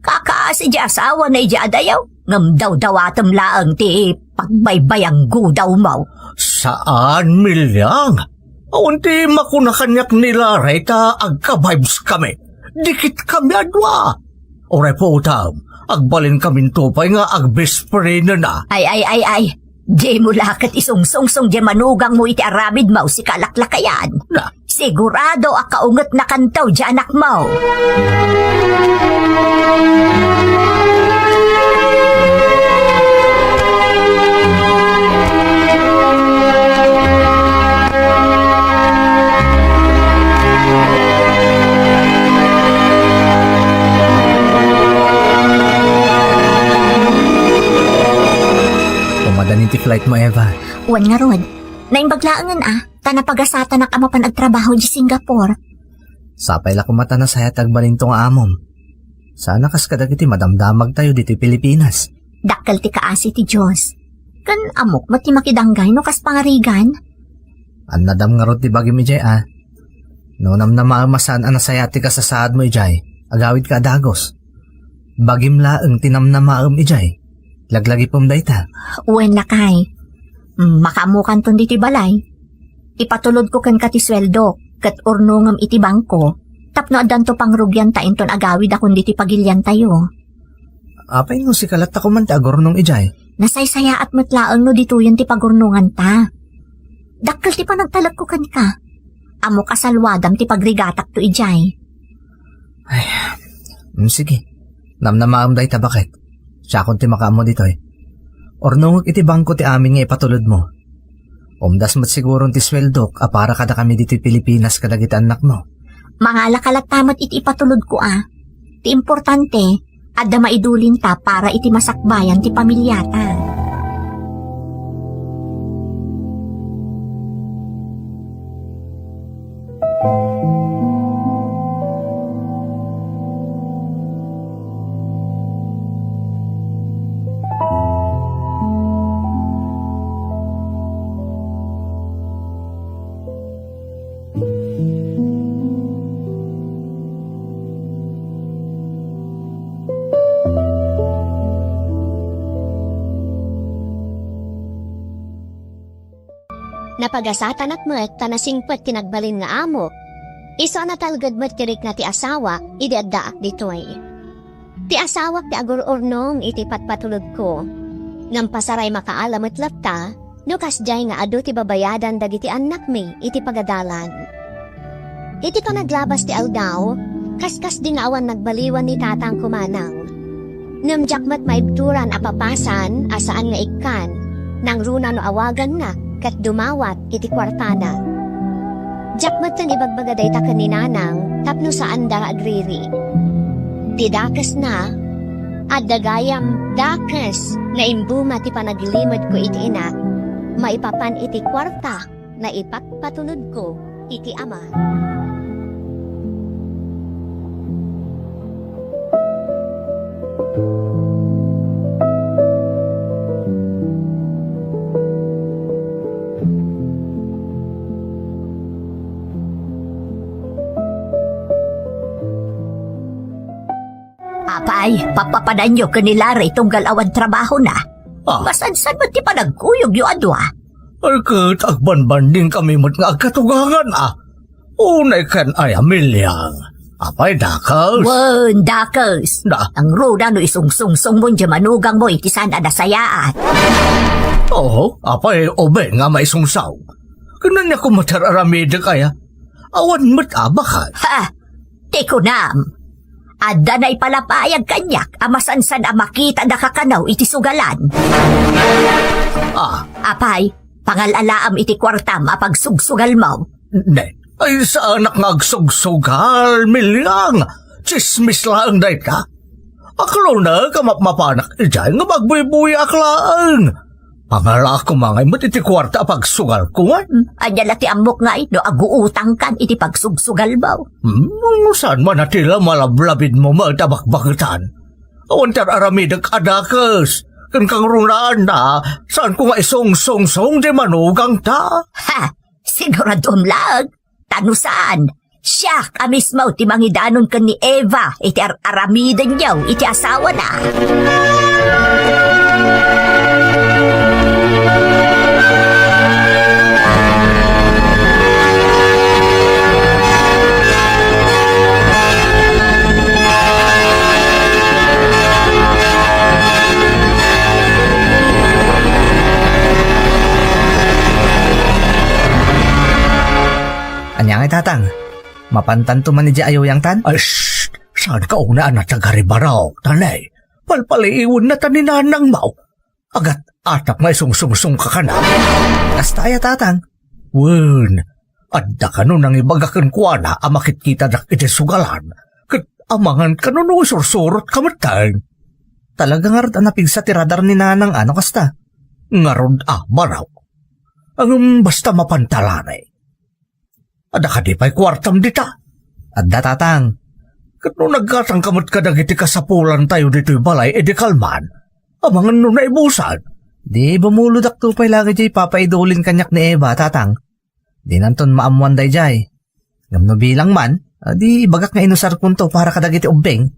Kakaasi ti asawana idiay adayo, ngem dawdawatem laeng ti pagbaybayanggodawmo. Saan, Milyang. Awan ti makuna kaniak ni Larry ta agka-vibes kami. Dikit kami a dua. Uray putam, agbalin kaminto pay nga agbesprenana. Ay, ay, ay, ay. Dimo la ket isungsungsong diay manugangmo iti aramidmo, sika a laklakayan. Na. Sigurado a kaungetnakanto diay anakmo. Pumadanin ti flight mo, Eva. Wen ngarud. Naimbag laengen a, ta napagasatanak a mapan agtrabaho idiay Singapore. Sapay la koma ta nasayaat ti agbalinto nga amom. Sana kas kadagiti madamdamagtayo ditoy Pilipinas. Dakkel ti kaasi ti Dios. Ken ammok met ti makidanggay no kas pangarigan. Annadam ngarud ti bagim idiay a. No namnamaem a saan a nasayaat ti kasasaadmo idiay, agawidka a dagus. Bagim laeng ti namnamaem idiay. Laglagipem dayta. Wen, lakay. Mm, makaammokanton ditoy balay. Ipatulodko kenka ti sueldok, ket urnongem iti bangko, tapno addanto pangrugianta inton agawidakon ditoy pagiliantayo. Apay no sika latta koma ti agurnong idiay? Nasaysayaat met laeng no ditoyen ti pagurnonganta. Dakkel ti panagtalekko kenka. Ammok a salwadam ti pagrigatakto idiay. Ay, mm, sige. Namnamaem dayta, baket. Siakon ti makaammo ditoy. Urnongek iti bangko ti amin nga ipatulodmo. Umdas met siguron ti sueldok a para kadakami ditoy Pilipinas kadagiti annakmo. Mangalaka latta met iti ipatulodko a. Ti importante, adda maidulinta para iti masakbayan ti pamiliata. Napagasatanak met ta nasingpet ti nagbalin nga amok. Isu a natalged met ti rikna ti asawak idi addaak ditoy. Ti asawak ti agur-urnong iti patpatulodko. Ngem pasaray makaala met latta no kasdiay nga adu ti babayadan dagiti annakmi iti pagadalan. Iti panaglabas ti aldaw, kaskasdi nga awan nagbaliwan ni tatangko manang. Ngem diak met maibturan a papasan a saan nga ikkan, nangruna no awaganna ket dumawat iti kuartana. Diak metten ibagbaga dayta ken ni nanang tapno saanda nga agriri. Ti dakesna, adda gayam dakes nga imbuma ti panaglimed ko iti inak, maipapan iti kuarta nga ipatpatulodko iti ama. Apay, papapananyo ken ni Larry tunggal awan trabahona. Ah. Masansan met ti panagkuyogyo a dua. Ay, ket agbanbanding kami met nga agkatugangan, ah. Unay ken ay, Ameliang. Apay, dakes? Wen, dakes. Da. Nangruna no isungsungsongmon diay manugangmo iti saan a nasayaat. Oo, apay, ubing nga maisungsong. Ken ania koma ti ar-aramidek aya? Awan met abakan. Ha! Ti kunam, adda naipalapayag kaniak a masansan a makitada kakano iti sugalan. Ah. Apay, pangal-alaam iti kuartam a pagsugsugalmo. Ne, ay, saanak nga agsugsugal, Meliang. Tsismis laeng dayta. Aklonek a mapmapanak idiay nga magbuybuyaak laeng. Pangalaak koma ngay met iti kuarta a pagsugalko ngay. Ania la ti ammok ngay no aguutangkan iti pagsugsugalmo? Hmm, saan man a ti la malablabidmo met a bakbaketan? Awan ti ar-aramidek a dakes. Ken kangrunaanna, saanko nga isungsungsong diay manugangta. Ha! Siguraduam laeng. Ta no saan, siak a mismo ti mangidanon ken ni Eva iti ar-aramidenyo iti asawana. Ania ngay, Tatang? Mapantanto man idiay ayuyangtan? Ay, shh! Saanka unay a natagaribaraok, tanay? Palpaliiwennata ni nanangmo. Agat-atap nga isungsungsongka kana. Kasta aya, Tatang? Wen, adda kano nangibaga kenkuana a makitkitadak iti sugalan, ket amangan kano no isursurotka metten. Talaga ngarud a napigsa ti radar ni Nanang a no kasta? Ngarud a, baro. Ngem basta mapanta la, ne. Adda kadi pay kuartam dita? Adda, Tatang. Ket no naggatangka met kadagiti kasapulantayo ditoy balay idi kalman, amangan no naibusan. Di bumulodakto pay laeng idiay papaidulin kaniak ni Eva, Tatang. Dinanton maammoan daydiay. Ngem no bilang man, a, di ibagak nga inusarkonto para kadagiti ubbing.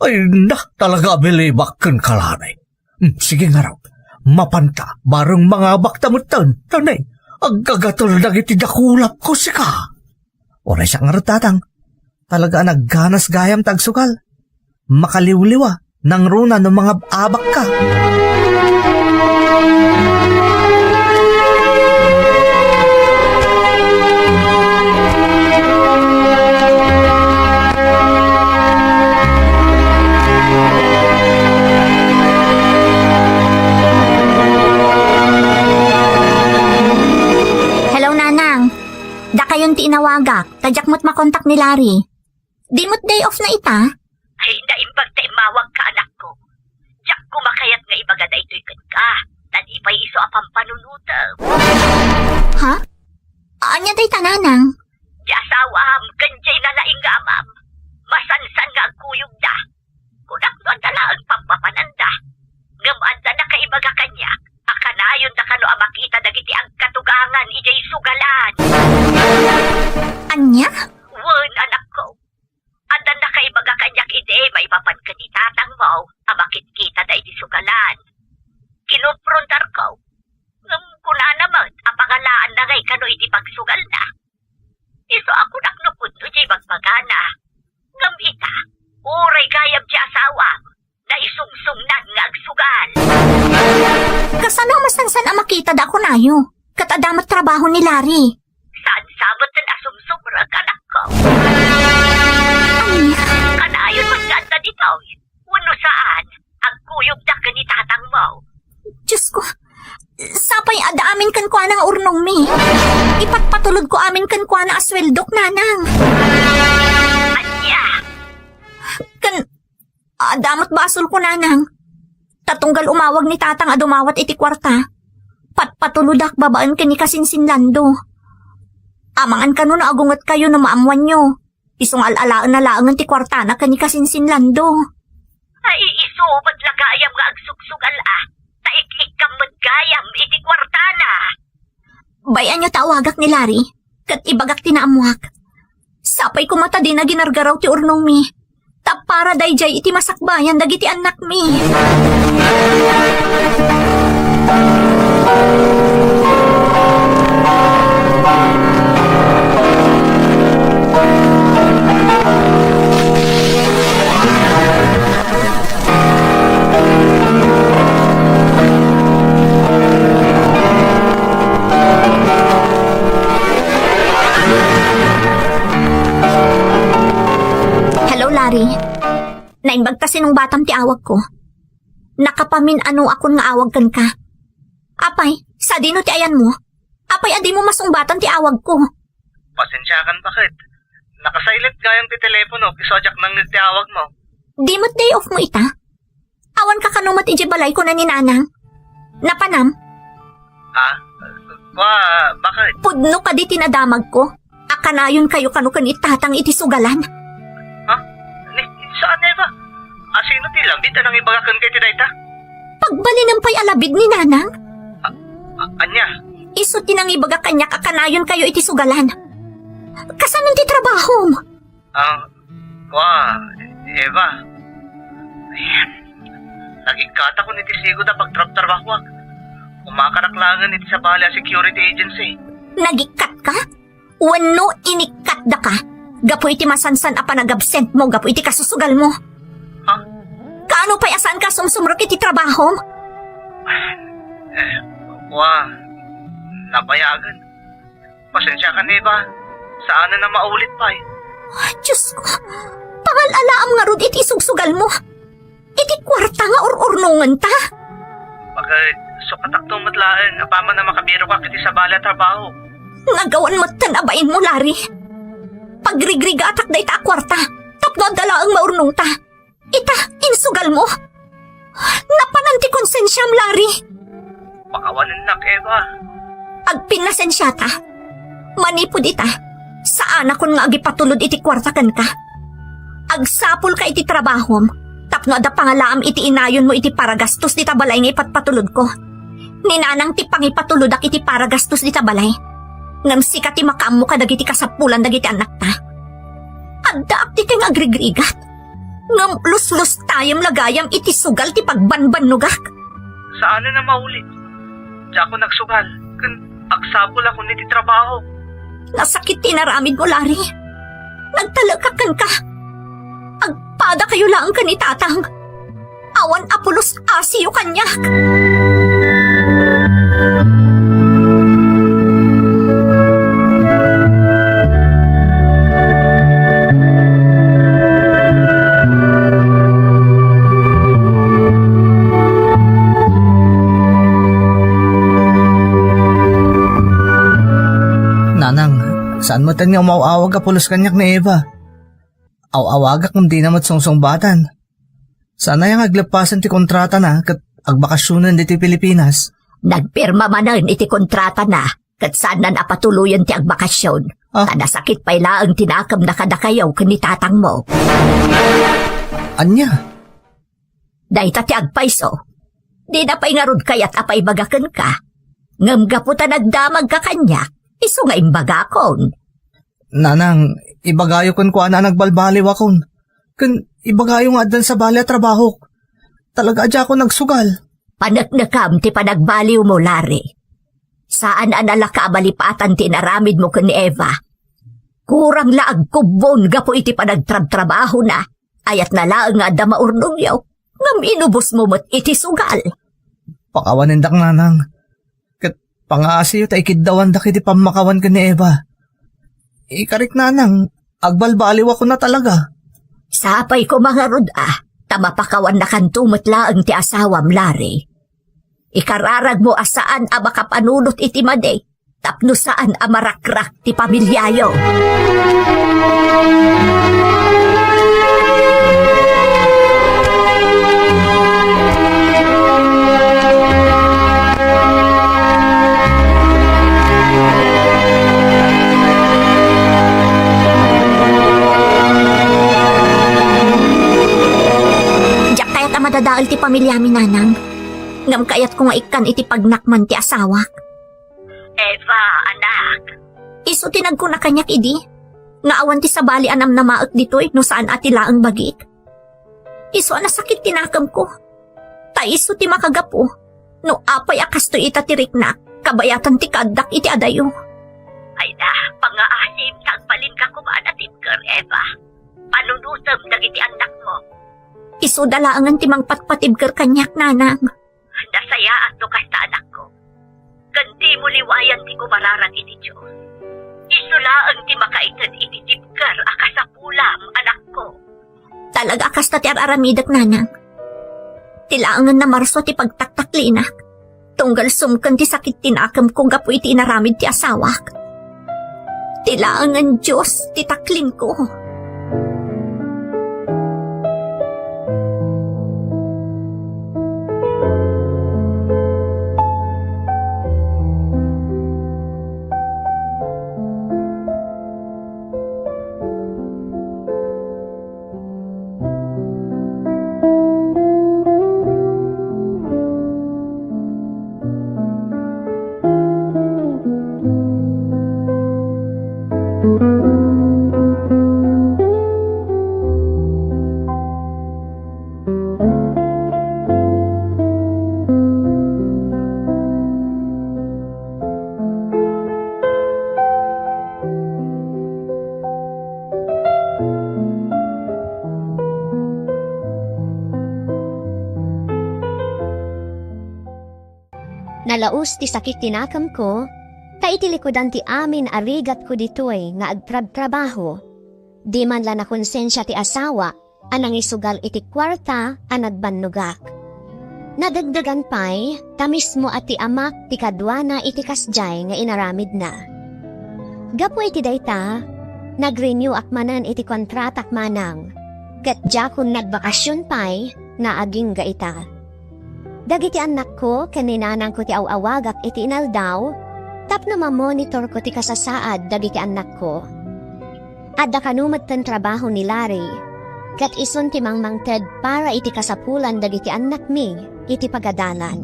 Ay, na, talaga a bilibak kenka la, ne. Hmm, sige ngarud. Mapanta, bareng mangabakta metten, tanay. Aggagatel dagiti dakulapko, sika. Uray siak ngarud, Tatang. Talaga a nagganas gayam ta agsugal. Makaliwliwa, nangruna no mangab-abakka. Hello, Nanang. Dakayon ti inawagak, ta diak met makontak ni Larry. Di met day off na ita? Ay, naimbag ta immawagka, anakko. Diak koma kayat nga ibaga daytoy kenka, ta di pay isu a pampanunotem. Ha? Ania dayta, Nanang? Di asawam ken diay nalaing nga amam, masansan nga agkuyogda. Kunak no adda laeng pammapananda. Ngem adda nakaibaga kaniak a kanayonda kano a makita dagiti agkatugangan idiay sugalan. Ania? Wen, anakko. Adda nakaibaga kaniak idi maipapan ken ni tatangmo a makitkitada iti sugalan. Kinomprontarko. Ngem kunana met a pangalaanna nga kano iti pagsugalna. Isu a kunak no pudno diay bagbagana. Ngem ita, uray gayam ti asawam, naisungsongnan nga agsugal. Kasano a masansan a makita da kunayo? Ket adda met trabaho ni Larry. Saan sa met a sumsumrek, anakko? Ania? Kanayon met nga adda ditoy. Wenno saan, agkuyogda ken ni tatangmo. Diyos ko, sapay adda amin kenkuana nga urnongmi. Ipatpatulodko amin kenkuana a sueldok, nanang. Ania? Ken, adda met basolko, nanang. Ta tunggal umawag ni tatang a dumawat iti kuarta, patpatulodak babaen ken ni kasinsinlando. Amangan kano no agungetkayo no maammoanyo. Isu nga al-alaenna laengen ti kuartana ken ni kasinsinlando. Ay, isu met la gayam nga agsugsugal a, ta ik-ikkam met gayam iti kuartana. Bay-anyo ta awagak ni Larry, ket ibagak ti naammoak. Sapay koma ta dina ginargaraw ti urnongmi. Ta para daydiay iti masakbayan dagiti annakmi. Hello, Larry. Naimbag ta sinungbatam ti awagko. Nakapamin-anoakon nga awag kenka. Apay, sadino ti ayanmo? Apay a dimo masungbatan ti awagko? Pasensiakan, baket. Naka-silent gayam ti telepono, isu a diak nangngeg ti awagmo. Di met day off mo ita? Awanka kano met idiay balay kuna ni nanang? Napanam? Ha? Kua, baket? Pudno kadi ti nadamagko a kanayonkayo kano ken ni tatang iti sugalan. Ha? Ni, saan, Eva? Asino ti lambit a nangibaga kenka iti dayta? Pagbalinem pay a labid ni nanang? A-, a-, ania? Isu ti nangibaga kaniak a kanayonkayo iti sugalan. Kasano ti trabahom? Ah, kua, Eva. Ay, nagikkatakon iti sigud a pagtrabtrabahoak. Umakanak laengen iti sabali a security agency. Nagikkatka? Wenno inikkatdaka gapu iti masansan a panagabsentmo gapu iti kasusugalmo? Ha? Kaano pay a saanka a sumsumrek iti trabahom? Eh, kua, nabayagen. Pasensiakan, Eva. Saanen a maulit pay. Diyos ko, pangal-alaam ngarud iti isugsugalmo. Iti kuarta nga ur-urnongenta. Baket, sukatakto met laeng apaman a makabirokak iti sabali a trabaho. Nagawan metten a bainmo, Larry. Pagrigrigatak dayta a kuarta tapno adda laeng maurnongta. Ita, insugalmo. Napanan ti konsensiam, Larry. Pakawanennak, Eva. Agpinnasensiata. Manipud ita, saanakon nga agipatulod iti kuarta kenka. Agsapulka iti trabahom tapno adda pangalaam iti inayonmo iti paragastos dita balay nga ipatpatulodko. Ni nanang ti pangipatulodak iti paragastos dita balay. Ngem sika ti makaammo kadagiti kasapulan dagiti annakta. Addaak ditoy nga agrigrigat. Ngem luslustayem la gayam iti sugal ti pagbanbannogak. Saanen a maulit. Diakon agsugal, ken agsapulakon iti trabaho. Nasakit ti inaramidmo, Larry. Nagtalekak kenka. Agpadakayo laeng ken ni Tatang. Awan a pulos asiyo kaniak. Nanang, saan metten nga umaw-awag a pulos kaniak ni Eva? Aw-awagak ngem dina met sungsungbatan. Saan aya nga agleppasen ti kontratana ket agbakasionen ditoy Pilipinas? Nagpirma manen iti kontratana ket saannan a patuloyen ti agbakasion. Ah. Ta nasakit pay laeng ti nakemna kadakayo ken ni tatangmo. Ania? Dayta ti agpayso. Dina pay ngarud kayat a paibaga kenka. Ngem gapu ta nagdamagka kaniak, isu nga imbagakon. Nanang, ibagayo kenkuana a nagbaliwakon. Ken ibagayo nga addan sabali a trabahok. Talaga a diakon agsugal. Paneknekam ti panagbaliwmo, Larry. Saan a nalaka a malipatan ti inaramidmo ken ni Eva. Kurang la agkubbon gapu iti panagtrabtrabahona. Ayatna laeng nga adda maurdongyo, ngem inubosmo met iti sugal. Pakawanendak, nanang. Ket pangaasiyo ta ikiddawandak iti pammakawan ken ni Eva. Ikarik, nanang, agbalbaliwakon a talaga. Sapay koma ngarud a, ta mapakawannakanto met laeng ti asawam, Larry. Ikararagmo a saan a makapanunot iti madi tapno saan a marakrak ti pamiliayo. Diak kayat a madadael ti pamiliami, nanang. Ngem kayatko nga ikkan iti pagnakman ti asawak. Eva, anak. Isu ti nagkuna kaniak idi, nga awan ti sabali a namnamaek ditoy no saan a ti laeng bagik. Isu a nasakit ti nakemko. Ta isu ti makagapu no apay a kastoy ita ti riknak kabayatan ti kaaddak iti adayo. Ay na, pangngaasim ta agbalinka koma a natibker, Eva. Panunotem dagiti annakmo. Isuda laengen ti mangpatpatibker kaniak, nanang. Nasayaat no kasta, anakko. Ken dimo liwayan ti kumararag iti Dios. Isu laeng ti makaited iti tibker a kasapulam, anakko. Talaga a kasta ti ar-aramidek, nanang. Ti laengen a marsua ti pagtaktaklinak. Tunggal sumken ti sakit ti nakemko gapu iti inaramid ti asawak. Ti laengen Dios ti taklinko. Nalaus ti sakit ti nakemko, ta iti likudan ti amin a rigatko ditoy nga agtrabtrabaho, di man la nakonsensia ti asawa a nangisugal iti kuarta a nagbannogak. Nadagdagan pay, ta mismo a ti amak ti kaduana iti kasdiay nga inaramidna. Gapu iti dayta, nag-renew-ak manen iti kontratak manang, ket diakon nagbakasyon pay nga agingga ita. Dagiti annakko ken ni nanangko ti aw-awagak iti inaldaw tapno mamonitorko ti kasasaad dagiti annakko. Adda kano metten trabaho ni Larry, ket isun ti mangmangted para iti kasapulan dagiti annakmi iti pagadalan.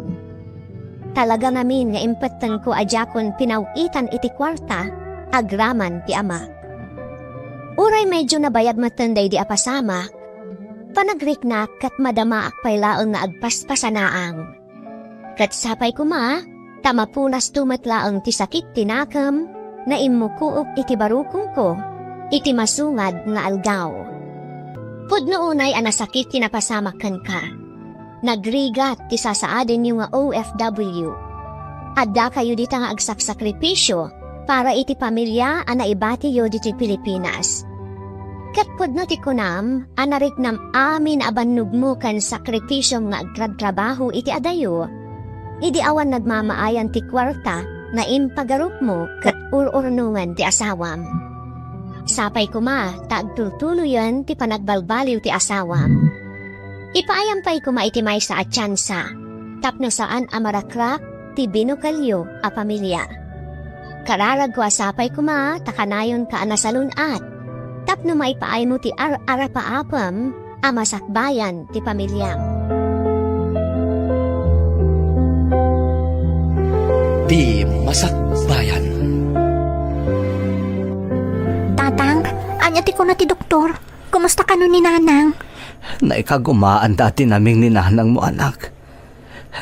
Talaga ngamin nga impettenko a diakon pinaw-itan iti kuarta agraman ti amak. Uray medyo nabayag metten daydi a pasamak, panagriknak ket madamaak pay laeng nga agpaspasanaang. Ket sapay koma, ta mapunasto met laeng ti sakit ti nakem, naimmukook iti barukongko, iti masungad nga aldaw. Pudno unay a nasakit ti napasamak kenka. Nagrigat ti sasaadenyo nga O F W. Addakayo dita nga agsaksakripisio para iti pamilia a naibatiyo ditoy Pilipinas. Ket pudno ti kunam a nariknam amin a bannogmo ken sakripisiom nga agtrabtrabaho iti adayo, idi awan nagmamaayan ti kuarta nga impagarupmo ket ur-urnongen ti asawam. Sapay koma ta agtultuloyen ti panagbalbaliw ti asawam. Ipaayam pay koma iti maysa a tiansa tapno saan a marakrak ti binukelyo a pamilia. Kararagko a sapay koma ta kanayonka a nasalun-at tapno maipaaymo ti ar-arapaapem a masakbayan ti pamiliam. Ti masakbayan. Tatang, ania ti kuna ti doktor? Kumusta kano ni Nanang? Naikagumaanda ti naming ni nanangmo, anak.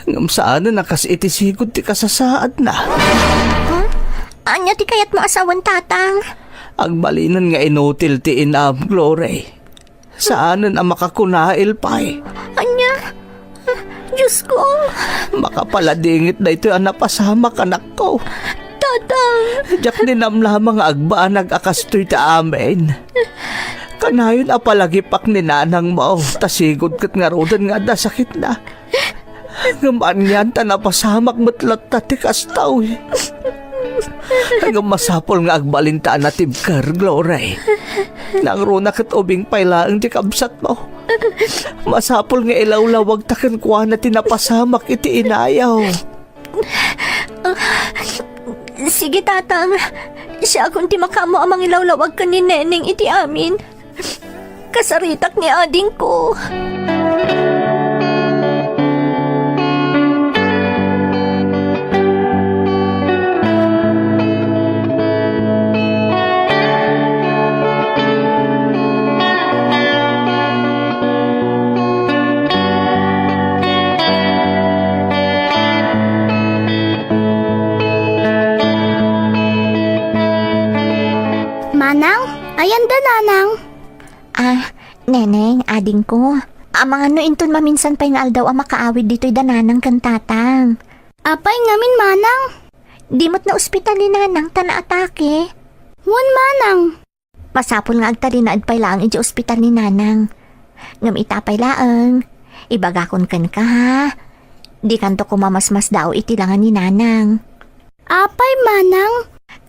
Ngem saanen a kas iti sigud ti kasasaadna. Ha? Ania ti kayatmo a sawen, Tatang? Agbalinen nga inutil ti inam, Glory. Saanen a makakunail pay. Ania? Diyos ko! Makapaladingit daytoy a napasamak, anakko. Tatang! Diak ninamnama nga agbanag a kastoy ti amin. Kanayon a palagipak ni nanangmo, ta sigud ket ngaruden nga adda sakitna. Ngem anian ta napasamak met latta ti kastoy. Ngem masapul nga agbalinta a natibker, Glory. Nangruna ket ubing pay laeng ti kabsatmo. Masapul nga ilawlawagta kenkuana ti napasamak iti inayo. Sige, Tatang. Siakon ti makaammo a mangilawlawag ken ni Neneng iti amin. Kasaritak ni adingko. Manang, ayanda, Nanang? Ah, Neneng, adingko. Amangan no inton maminsan pay nga aldaw a makaawid ditoy da Nanang ken Tatang. Apay ngamin, Manang? Di met naospital ni Nanang ta naatake. Wen, Manang. Masapul nga agtalinaed pay laeng idiay ospital ni Nanang. Ngem ita pay laeng, ibagakon kenka, ha? Dikanto koma masmasdaaw iti langa ni Nanang. Apay, Manang?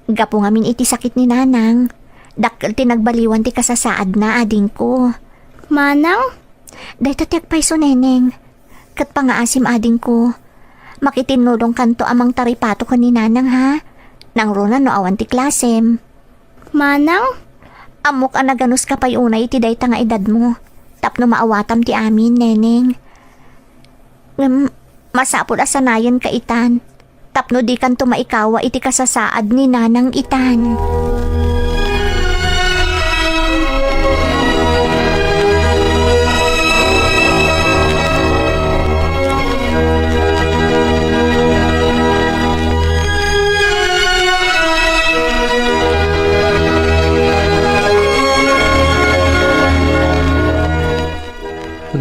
Gapu ngamin iti sakit ni Nanang, dakkel ti nagbaliwan ti kasasaadna, adingko. Manang? Dayta ti agpayso, Neneng. Ket pangaasim, adingko. Makitinnulongkanto a mangtaripato ken ni Nanang, ha? Nangruna no awan ti klasem. Manang? Ammok a naganuska pay unay iti dayta nga edadmo. Tapno maawatam ti amin, Neneng. Ngem, masapul a sanayenka itan. Tapno dikanto maikawa iti kasasaad ni Nanang itan.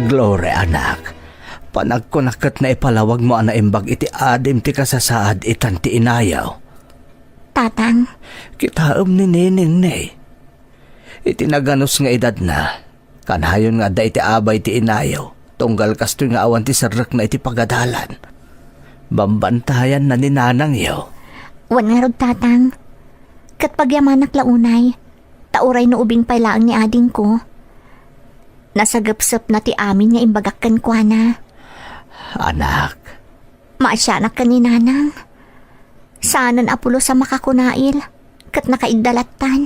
Glory, anak. Panagkunak ket naipalawagmo a naimbag iti adim ti kasasaad itan ti inayo. Tatang. Kitaem ni Neneng ne. Iti naganus nga edadna, kanayon nga adda iti abay ti inayo, tunggal kastoy nga awan ti serrekna iti pagadalan. Bambantayanna ni nanangyo. Wen ngarud, Tatang. Ket pagyamanak la unay, ta uray no ubing pay laeng ni adingko, nasagepsepna ti amin nga imbagak kenkuana. Anak. Maasianak ken ni Nanang. Saanen a pulos a makakunail, ket nakaidda lattan.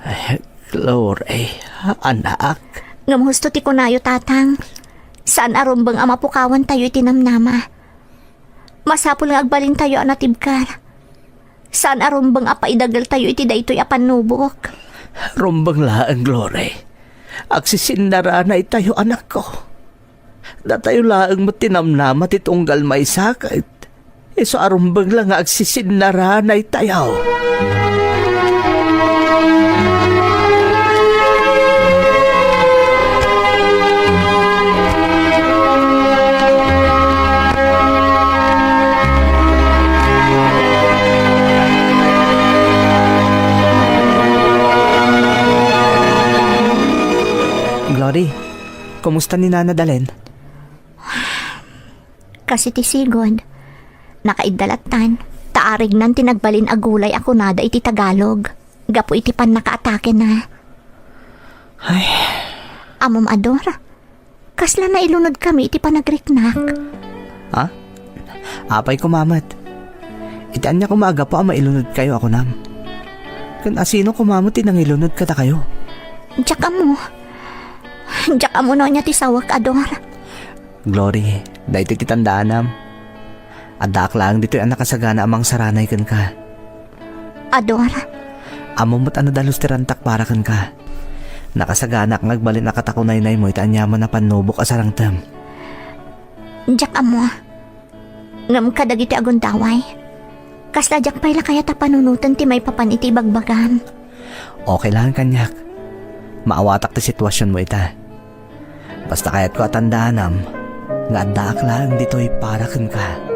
Eh, Glory, anak. Ngem husto ti kunayo, Tatang. Saan a rumbeng a mapukawantayo iti namnama. Masapul nga agbalintayo a natibker. Saan a rumbeng a paidageltayo iti daytoy a pannubok. Rumbeng laeng, Glory. Agsisinnarana itayo, anakko. Datayo laeng met ti namnama ti tunggal maisakit. Isu a rumbeng la nga agsisinnaranay tayo. Glory, kumusta ni Nana Dalen? Kas iti sigud, nakaidda lattan, ta arignan ti nagbalin a gulay a kunada iti Tagalog, gapu iti pannakaatakena. Ay. Ammom, Ador, kasla nailunod kami iti panagriknak. Ha? Apay koma met. Iti ania koma a gapu a mailunodkayo a kunam? Ken asino koma met ti nangilunod kadakayo? Diak ammo. Diak ammo no ania ti sawek, Ador. Glory, daytoy ti tandaanam. Addaak laeng ditoy a nakasagana a mangsaranay kenka. Ador. Ammom met a nadalus ti rantak para kenka. Nakasaganaak nga agbalin a katakunaynaymo iti aniaman a pannubok a sarangtem. Diak ammo. Ngem kadagiti agundaway, kasla diak pay la kayat a panunoten ti maipapan iti ibagbagam. Okay lang kaniak. Maawatak ti situasionmo ita. Basta kayatko a tandaanam nga addaak laeng ditoy para kenka.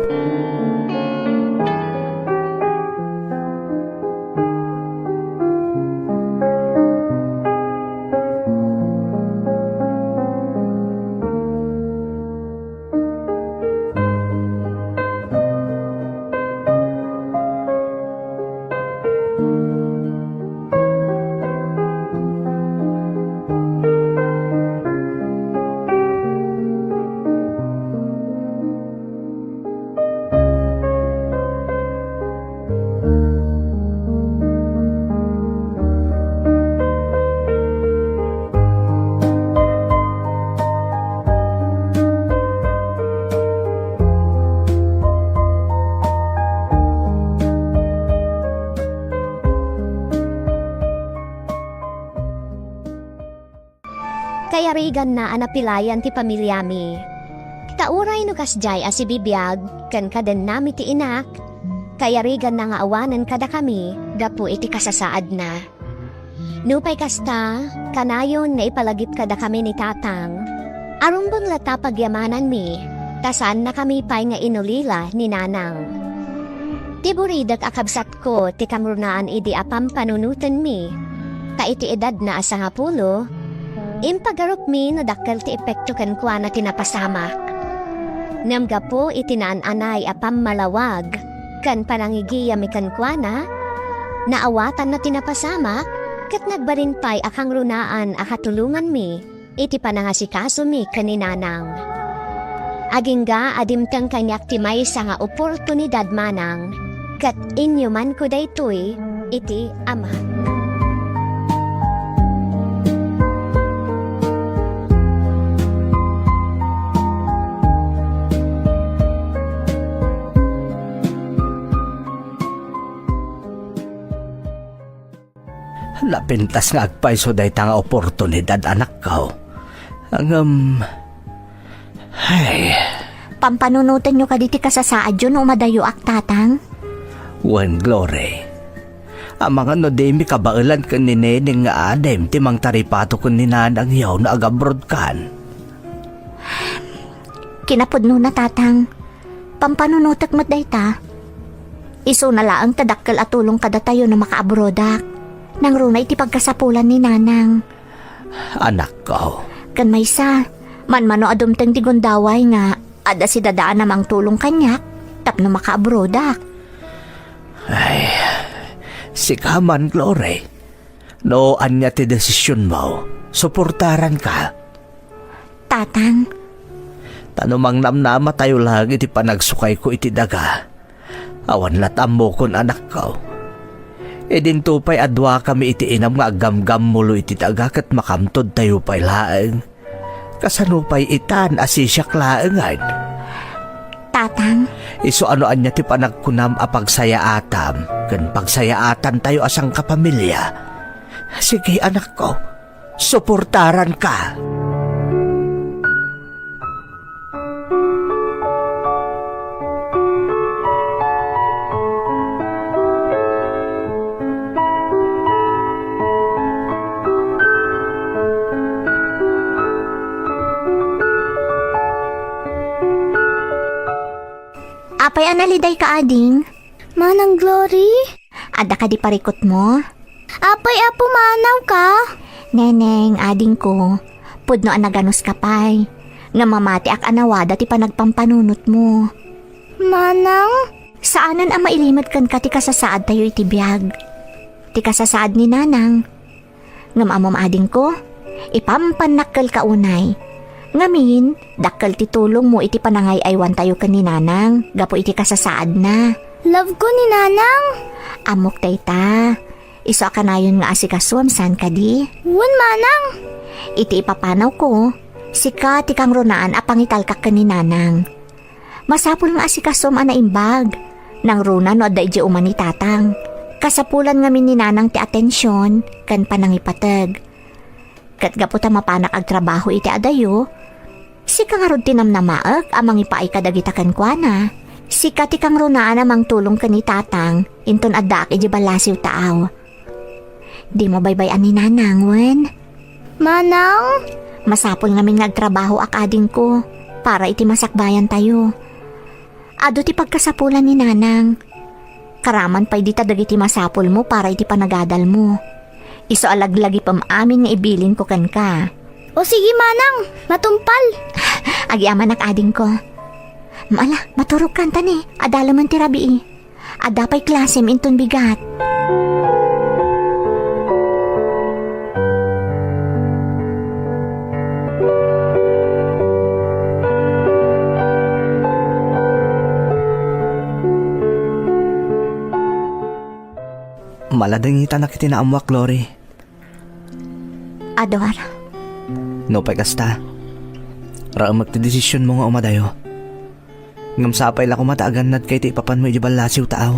Kayariganna a napilayan ti pamiliami. Ta uray no kasdiay a sibibiag ken kadennami ti inak, kayariganna nga awanen kadakami gapu iti kasasaadna. Nupay kasta, kanayon nga ipalagip kadakami ni Tatang a rumbeng latta pagyamananmi, ta saannakami pay nga inulila ni Nanang. Ti buridek a kabsat ko ti kangrunaan idi a pampanunotenmi, ta iti edadna a sangapulo, impagarupmi no dakkel ti epekto kenkuana ti napasamak. Ngem gapu iti naan-anay a pammalawag ken panangigiyami kenkuana, naawatanna ti napasamak ket nagbalin pay a kangrunaan a katulonganmi iti panangasikasomi ken ni Nanang. Agingga a dimteng kaniak ti maysa nga oportunidad, Manang, ket inyumanko daytoy iti Ama. Napintas nga agpayso dayta nga oportunidad, anakko. Ngem, ay. Pampanunotenyo kadi ti kasasaadyo no umadayoak, Tatang? Wen, Glory. Amangan no dimi kabaelan ken ni Neneng nga adim ti mangtaripato ken ni Nanangyo no agabrodkan. Kinapudnona, Tatang. Pampanunotek met dayta. Isuna laeng ta dakkel a tulong kadatayo no makaabrodak. Nangruna iti pagkasapulan ni Nanang. Anakko. Ken maysa, manmano a dumteng ti gundaway nga adda sidadaan a mangtulong kaniak tapno makaabrodak. Ay, sika man, Glory. No ania ti desisionmo, suportaranka. Tatang. Ta no mangnamnamatayo laeng iti panagsukayko iti daga, awan lat' ammokon, anakko. Idinto pay a duakami iti inam nga aggamgammulo iti daga ket makamtodtayo pay laeng. Kasano pay itan a sisiak laengen? Tatang. Isu a no ania ti panagkunam a pagsayaatam ken pagsayaatantayo a sangkapamilia. Sige, anakko. Suportaranka. Apay a nalidayka, ading? Manang Glory? Adda kadi parikutmo? Apay a pumanawka? Neneng, adingko, pudno a naganuska pay. Ngem mamatiak a nawada ti panagpampanunotmo. Manang? Saanen a mailimed kenka ti kasasaadtayo iti biag. Ti kasasaad ni Nanang. Ngem ammom, adingko, ipampannakkelka unay. Ngamin, dakkel ti tulongmo iti panangay-aywantayo ken ni Nanang gapu iti kasasaadna. Love ko ni Nanang. Ammok dayta. Isu a kanayon nga asikasuem saan kadi? Wen, Manang. Iti ipapanawko, sika ti kangrunaan a pangitalka ken ni Nanang. Masapul nga asikasuem a naimbag. Nangruna no adda idiay uma ni Tatang. Kasapulan ngamin ni Nanang ti atension ken panangipateg. Ket gapu ta mapanak agtrabaho iti adayo, sika ngarud ti namnamaek a mangipaay kadagita kenkuana. Sika ti kangrunaan a mangtulong ken ni Tatang, inton addaak idiay ballasiw taaw. Dimo baybay-an ni Nanang, wen? Manang? Masapul ngamin nga agtrabahoak, adingko, para iti masakbayantayo. Adu ti pagkasapulan ni Nanang. Karaman pay dita dagiti masapulmo para iti panagadalmo. Isu a laglagipem amin nga ibilinko kenka. O sige, Manang, matungpal. Agyamanak, adingko. Ala, maturogkanta ni, adda laeng ti rabii. Adda pay klasem inton bigat. Maladengitanak iti naammoak, Glory. Ador. Nupay kasta, raamek ti desisionmo nga umadayo. Ngem sapay la koma ta agannadka iti ipapanmo idiay ballasiw taaw.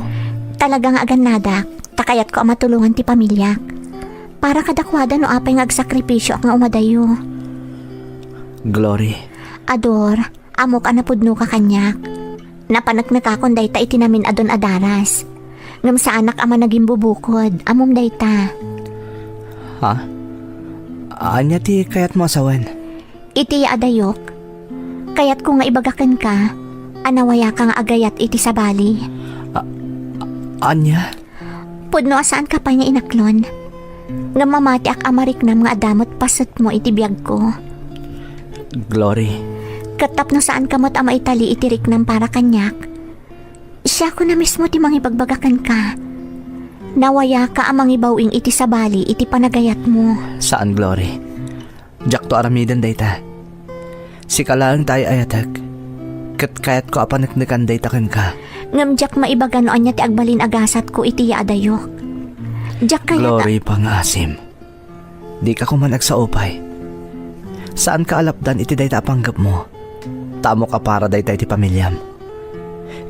Talaga nga agannadak, ta kayatko a matulongan ti pamiliak. Para kadakuada no apay nga agsakripisioak nga umadayo. Glory. Ador, ammok a napudnoka kaniak. Napaneknekakon dayta iti namin-adun a daras. Ngem saanak a managimbubukod, ammom dayta. Ha? Ania ti kayatmo a sawen? Iti adayok, kayatko nga ibaga kenka a nawayaka nga agayat iti sabali. A-, a-, ania? Pudno a saanka pay nga inaklon. Ngem mamatiak a mariknam nga adda met pasetmo iti biagko. Glory. Ket tapno saanka met a maitali iti riknam para kaniak, siakon a mismo ti mangibagbaga kenka. Nawayaka a mangibaw-ing iti sabali iti panagayatmo. Saan, Glory. Diakto aramiden dayta. Sika laeng ti ay-ayatek, ket kayatko a paneknekan dayta kenka. Ngem diak maibaga no ania ti agbalin a gasatko iti yaadayok. Diak kayat a— Glory, pangaasim. Dika koman agsao pay. Saanka a lapdan iti dayta a panggepmo. Ta ammok a para dayta iti pamiliam.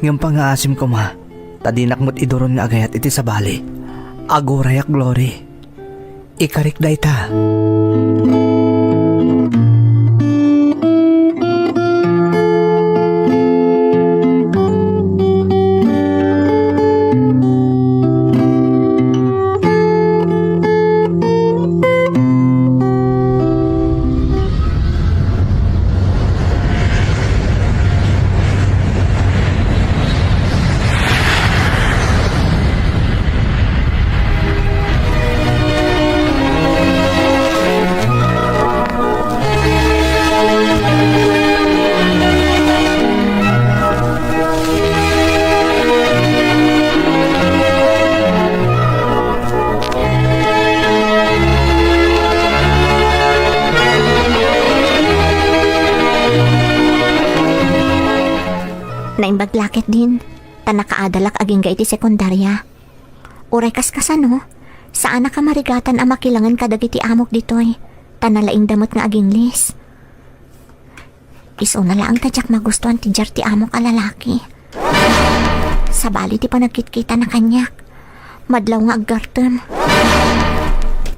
Ngem pangaasim koma, ta dinak met iduron nga agayat iti sabali. Agurayak, Glory. Ikarik dayta. Naimbag la ketdin, ta nakaadalak agingga iti sekundaria. Uray kaskasano, saanak a marigatan a makilangen kadagiti amok ditoy, ta nalaingda met nga aginglis. Isuna laeng ta diak magustuan ti diar ti amok a lalaki. Sabali ti panagkitkitana kaniak. Madlaw nga aggartem.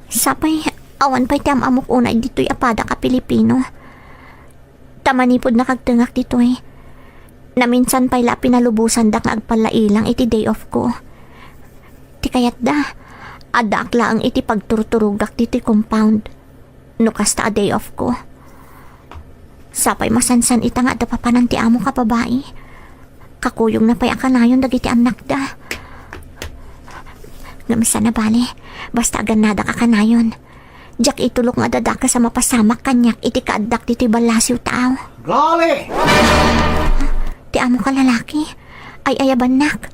Sapay, awan pay ti am-amok unay ditoy a padak a Pilipino. Ta manipud nakagtengak ditoy, naminsan pay la a pinalubosandak nga agpallailang iti day off ko. Ti kayatda, addaak laeng iti pagturturogak ditoy compound. No kasta a day off ko. Sapay masansan ita nga adda papanan ti amok a babai. Kakuyogna pay a kanayon dagiti annakda. Ngem saan a bale, basta agannadak a kanayon. Diak itulok nga adda dakes a mapasamak kaniak iti kaaddak ditoy ballasiw taaw. Glory! Ti amok a lalaki, ay-ayabannak.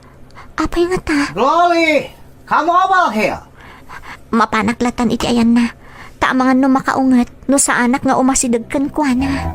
Apay ngata? Glory! Come over here! Mapanak latan iti ayanna. Ta amangan no makaunget, no saanak nga umasideg kenkuana.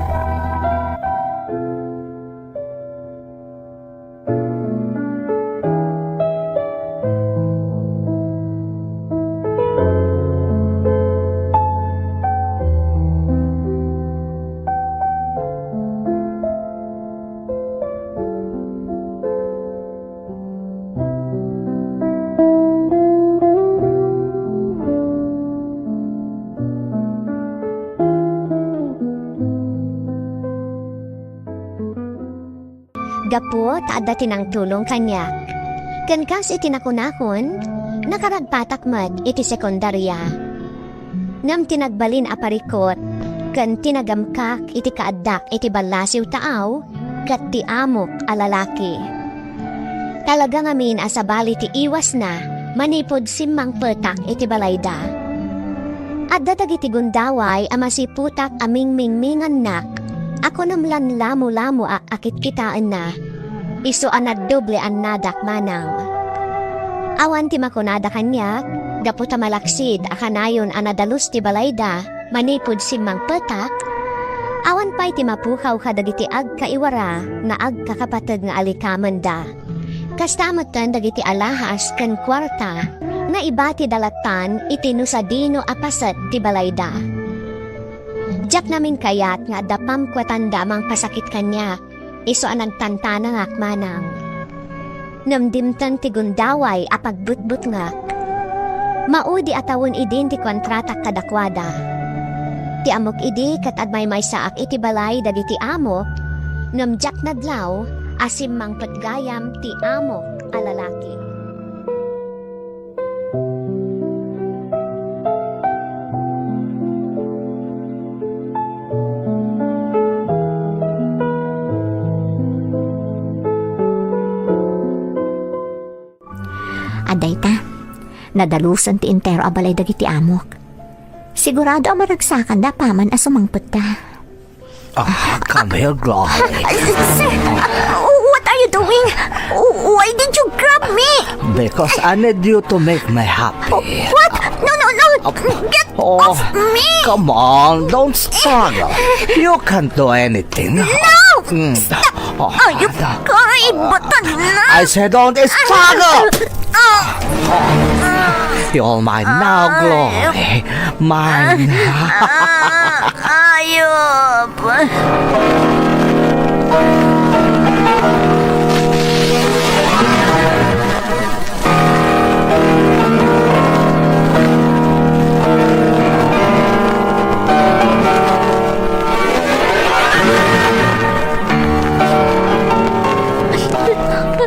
gapu ta adda ti nangtulong kaniak. Ken kas iti nakunakon, nakaragpatak met iti sekundaria. Ngem ti nagbalin a parikut ken ti nagamkak iti kaaddak iti ballasiw taaw ket ti amok a lalaki. Talaga ngamin a sabali ti iwasna manipud simmangpetak iti balayda. Adda dagiti gundaway a masiputak a mingmingmingannak a kunam lan lamulamoak a kitkitaenna. Isu a naddoble annadak manang. Awan ti makunada kaniak, gapu ta malaksid a kanayon a nadalus ti balayda manipud simmangpetak. Awan pay ti mapukaw kadagiti agkaiwara nga agkakapateg nga alikamenda. Kasta metten dagiti alahas ken kuarta nga ibatida lattan iti no sadino a paset ti balayda. Diak namin kayat nga adda pamkuatanda a mangpasakit kaniak, isu a nagtantanangak manang. Ngem dimteng ti gundaway a pagbutbutngak. Maudi a tawen idin ti kontratak kadakuada. Ti ammok idi ket agmaymaysaak iti balay dagiti amok, ngem diak nadlaw a simmangpet gayam ti amok a lalaki. Adda ita, nadalusen ti entero a balay dagiti amok. Sigurado a maragsakanda apaman a sumangpetta. Ah, come here, Glory. Sir, what are you doing? Why did you grab me? Because I need you to make me happy. What? No, no, no. Get Oh, off me! Come on, don't struggle. You can't do anything. No! Mm. Stop! Oh, ayup ka, ibatan na! I said don't struggle! Ah! You're mine now, Glory. Mine. Ah, ayup!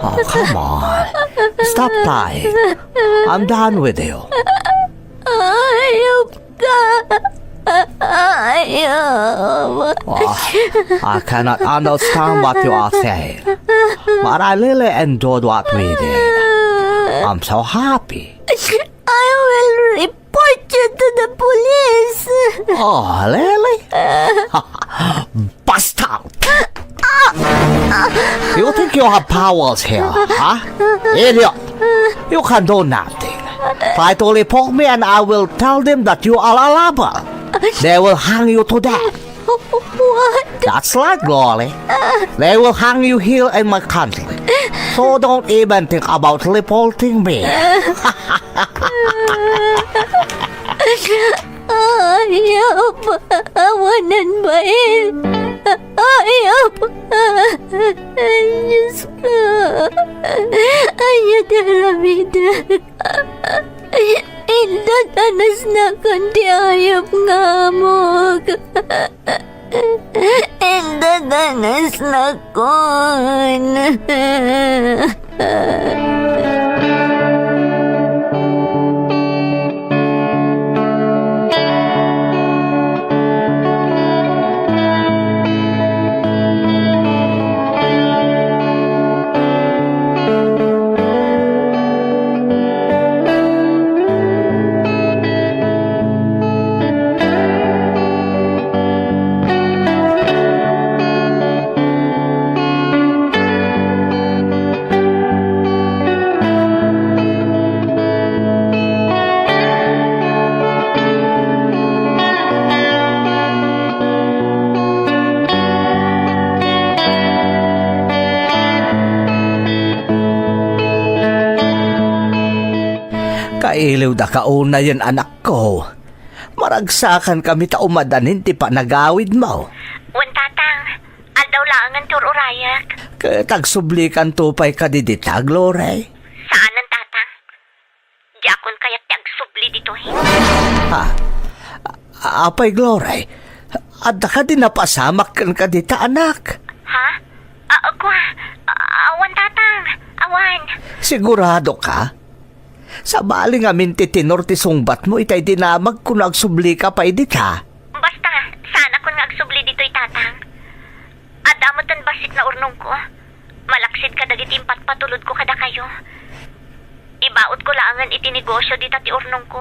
Oh, come on. Stop crying. I'm done with you. Ayup ka. Ayup. Oh, I cannot understand what you are saying. But I really enjoyed what we did. I'm so happy. I will report you to the police. Oh, really? Bastard! You think you have powers here, huh? Idiot! You can do nothing. Try to report me and I will tell them that you are a robber. They will hang you to death. What? That's right, Glory. They will hang you here in my country. So don't even think about reporting me. Ayup! Awanan bain! Ayup! Diyos ko! Ania ti aramidek? Indadanasnakon ti ayup nga amok. Indadanasnakon. Kailiwdaka unay, anakko. Maragsakankami ta umadanin ti panagawidmo. Wen, Tatang. Aldaw laengen ti ur-urayek. Ket agsublikanto pay kadi dita, Glory? Saanen, Tatang. Diakon kayat ti agsubli ditoy. Ha? A-, apay, Glory? Adda kadi napasamak kenka dita, anak? Ha? Ah, kua, ah, awan, Tatang. Awan. Sigurado ka? Sabali ngamin ti tenor ti sungbatmo itay dinamagko no agsublika pay dita. Basta, saanakon nga agsubli ditoy, Tatang. Adda metten bassit naurnongko. Malaksid kadagiti impatpatulodko kadakayo. Ibautko laengen iti negosio dita ti urnongko,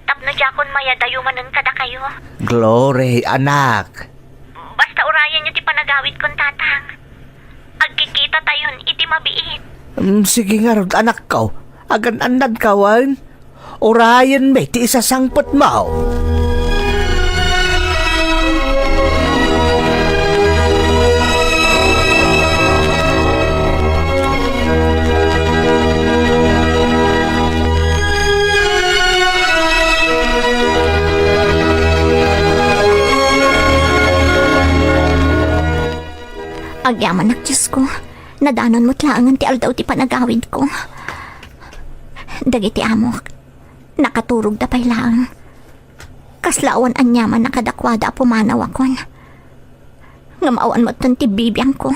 tapno diakon mayadayo manen kadakayo. Glory, anak. Basta urayenyo ti panagawidkon, Tatang. Agkikitatayon iti mabiit. Mm, sige ngarud, anakko. Agan-annadka wen? Urayenmi ti isasangpetmo. Agyamanak, Diosko. Nadanon met laengen ti aldaw ti panagawidko. Dagiti amok, nakaturogda pay laeng. Kasla awan aniaman a kadakuada a pumanawakon. Ngem awan metten ti bibiangko.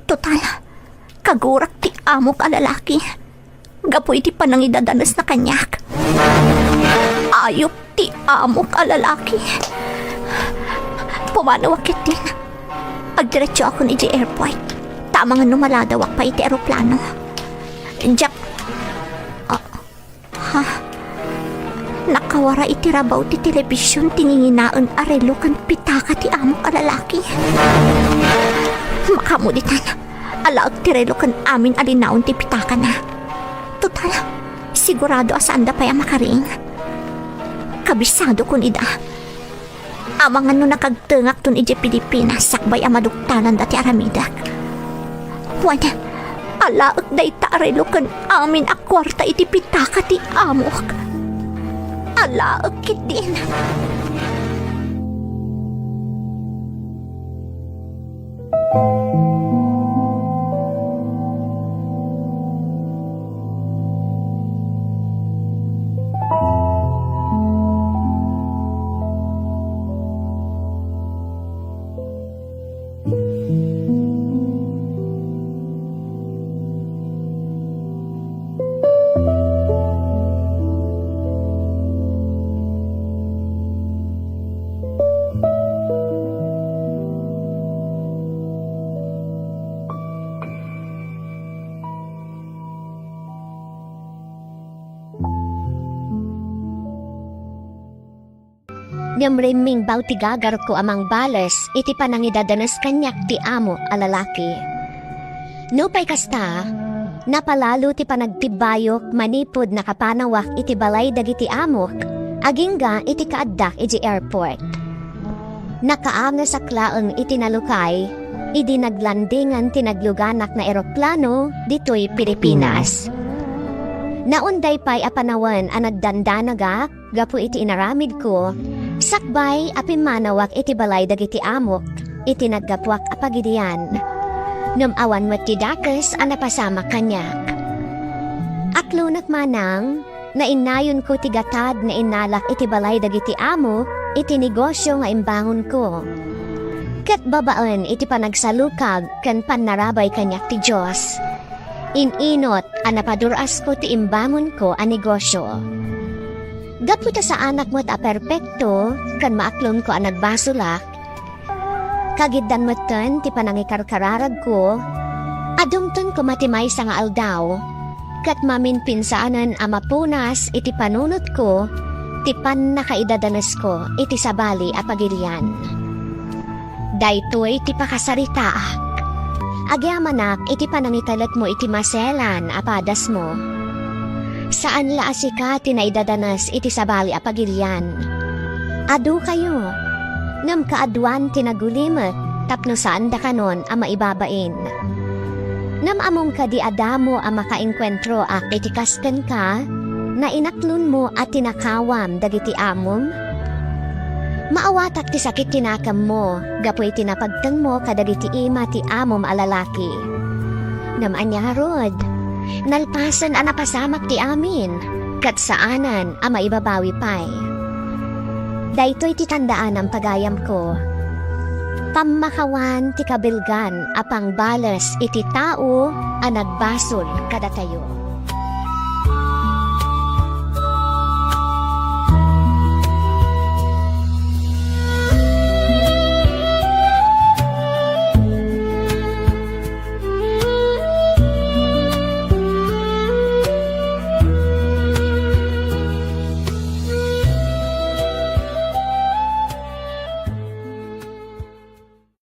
Total, kagurak ti amok a lalaki. Gapu iti panangidadanesna kaniak. Ayup ti amok a lalaki. Pumanawak ketdin. Agdiretsoakon idiay airport. Ta amangan no maladawak pay iti eroplano. Diak, ah, ha? Nakawara iti rabaw ti telebision ti nginginaen a relo ken pitaka ti amok a lalaki. Makamuditan, alaek ti relo ken amin a linaon ti pitakana. Total, sigurado a saanda pay a makariing. Kabisadokon ida. Amangan no nakagtengakton idiay Pilipinas sakbay a maduktalanda ti aramidek. Wen, alaek dayta a relo ken amin a kuarta iti pitaka ti amok. Alaek ketdin. Ngem rimmingbaw ti gagarko a mangbales iti panangidadanes kaniak ti amo a lalaki. Nupay kasta, napalalo ti panagtibbayok manipud nakapanawak iti balay dagiti amok agingga iti kaaddak iti airport. Nakaangesak laeng iti nalukay idi naglandingan ti nagluganak nga eroplano ditoy Pilipinas. Naunday pay a panawen a nagdandanagak gapu iti inaramidko, sakbay a pimmanawak iti balay dagiti amok iti naggapuak a pagilian. Ngem awan met ti dakes a napasamak kaniak. Aklonek manang, nainnayonko ti gatad nga innalak iti balay dagiti amok iti negosio nga imbangonko. Ket babaen iti panagsalukag ken pannarabay kaniak ti Dios, in-inot a napadur-asko ti imbangonko a negosio. Gapu ta saanak met a perpekto ken maaklonko a nagbasolak, kagiddan metten ti panangikarkararagko a dumteng koma ti maysa nga aldaw ket maminpinsanen a mapunas iti panunotko ti pannakaidadanesko iti sabali a pagilian. Daytoy ti pakasaritaak. Agyamanak iti panangitelekmo iti maselan a padasmo. Saan la a sika ti naidadanes iti sabali a pagilian. Adukayo, ngem kaaduan ti nagulimek tapno saandakanon a maibabain. Ngem ammom kadi a damo a makaengkuentroak iti kas kenka, nainaklonmo a tinakawam dagiti amom? Maawatak ti sakit ti nakemmo gapu iti napagtengmo kadagiti ima ti amom a lalaki. Ngem ania ngarud? Nalpasen a napasamak ti amin, ket saanen a maibabawi pay. Daytoy ti tandaanam, pagayamko. pammakawan ti kabilgan a pangbales iti tao a nagbasol kadatayo.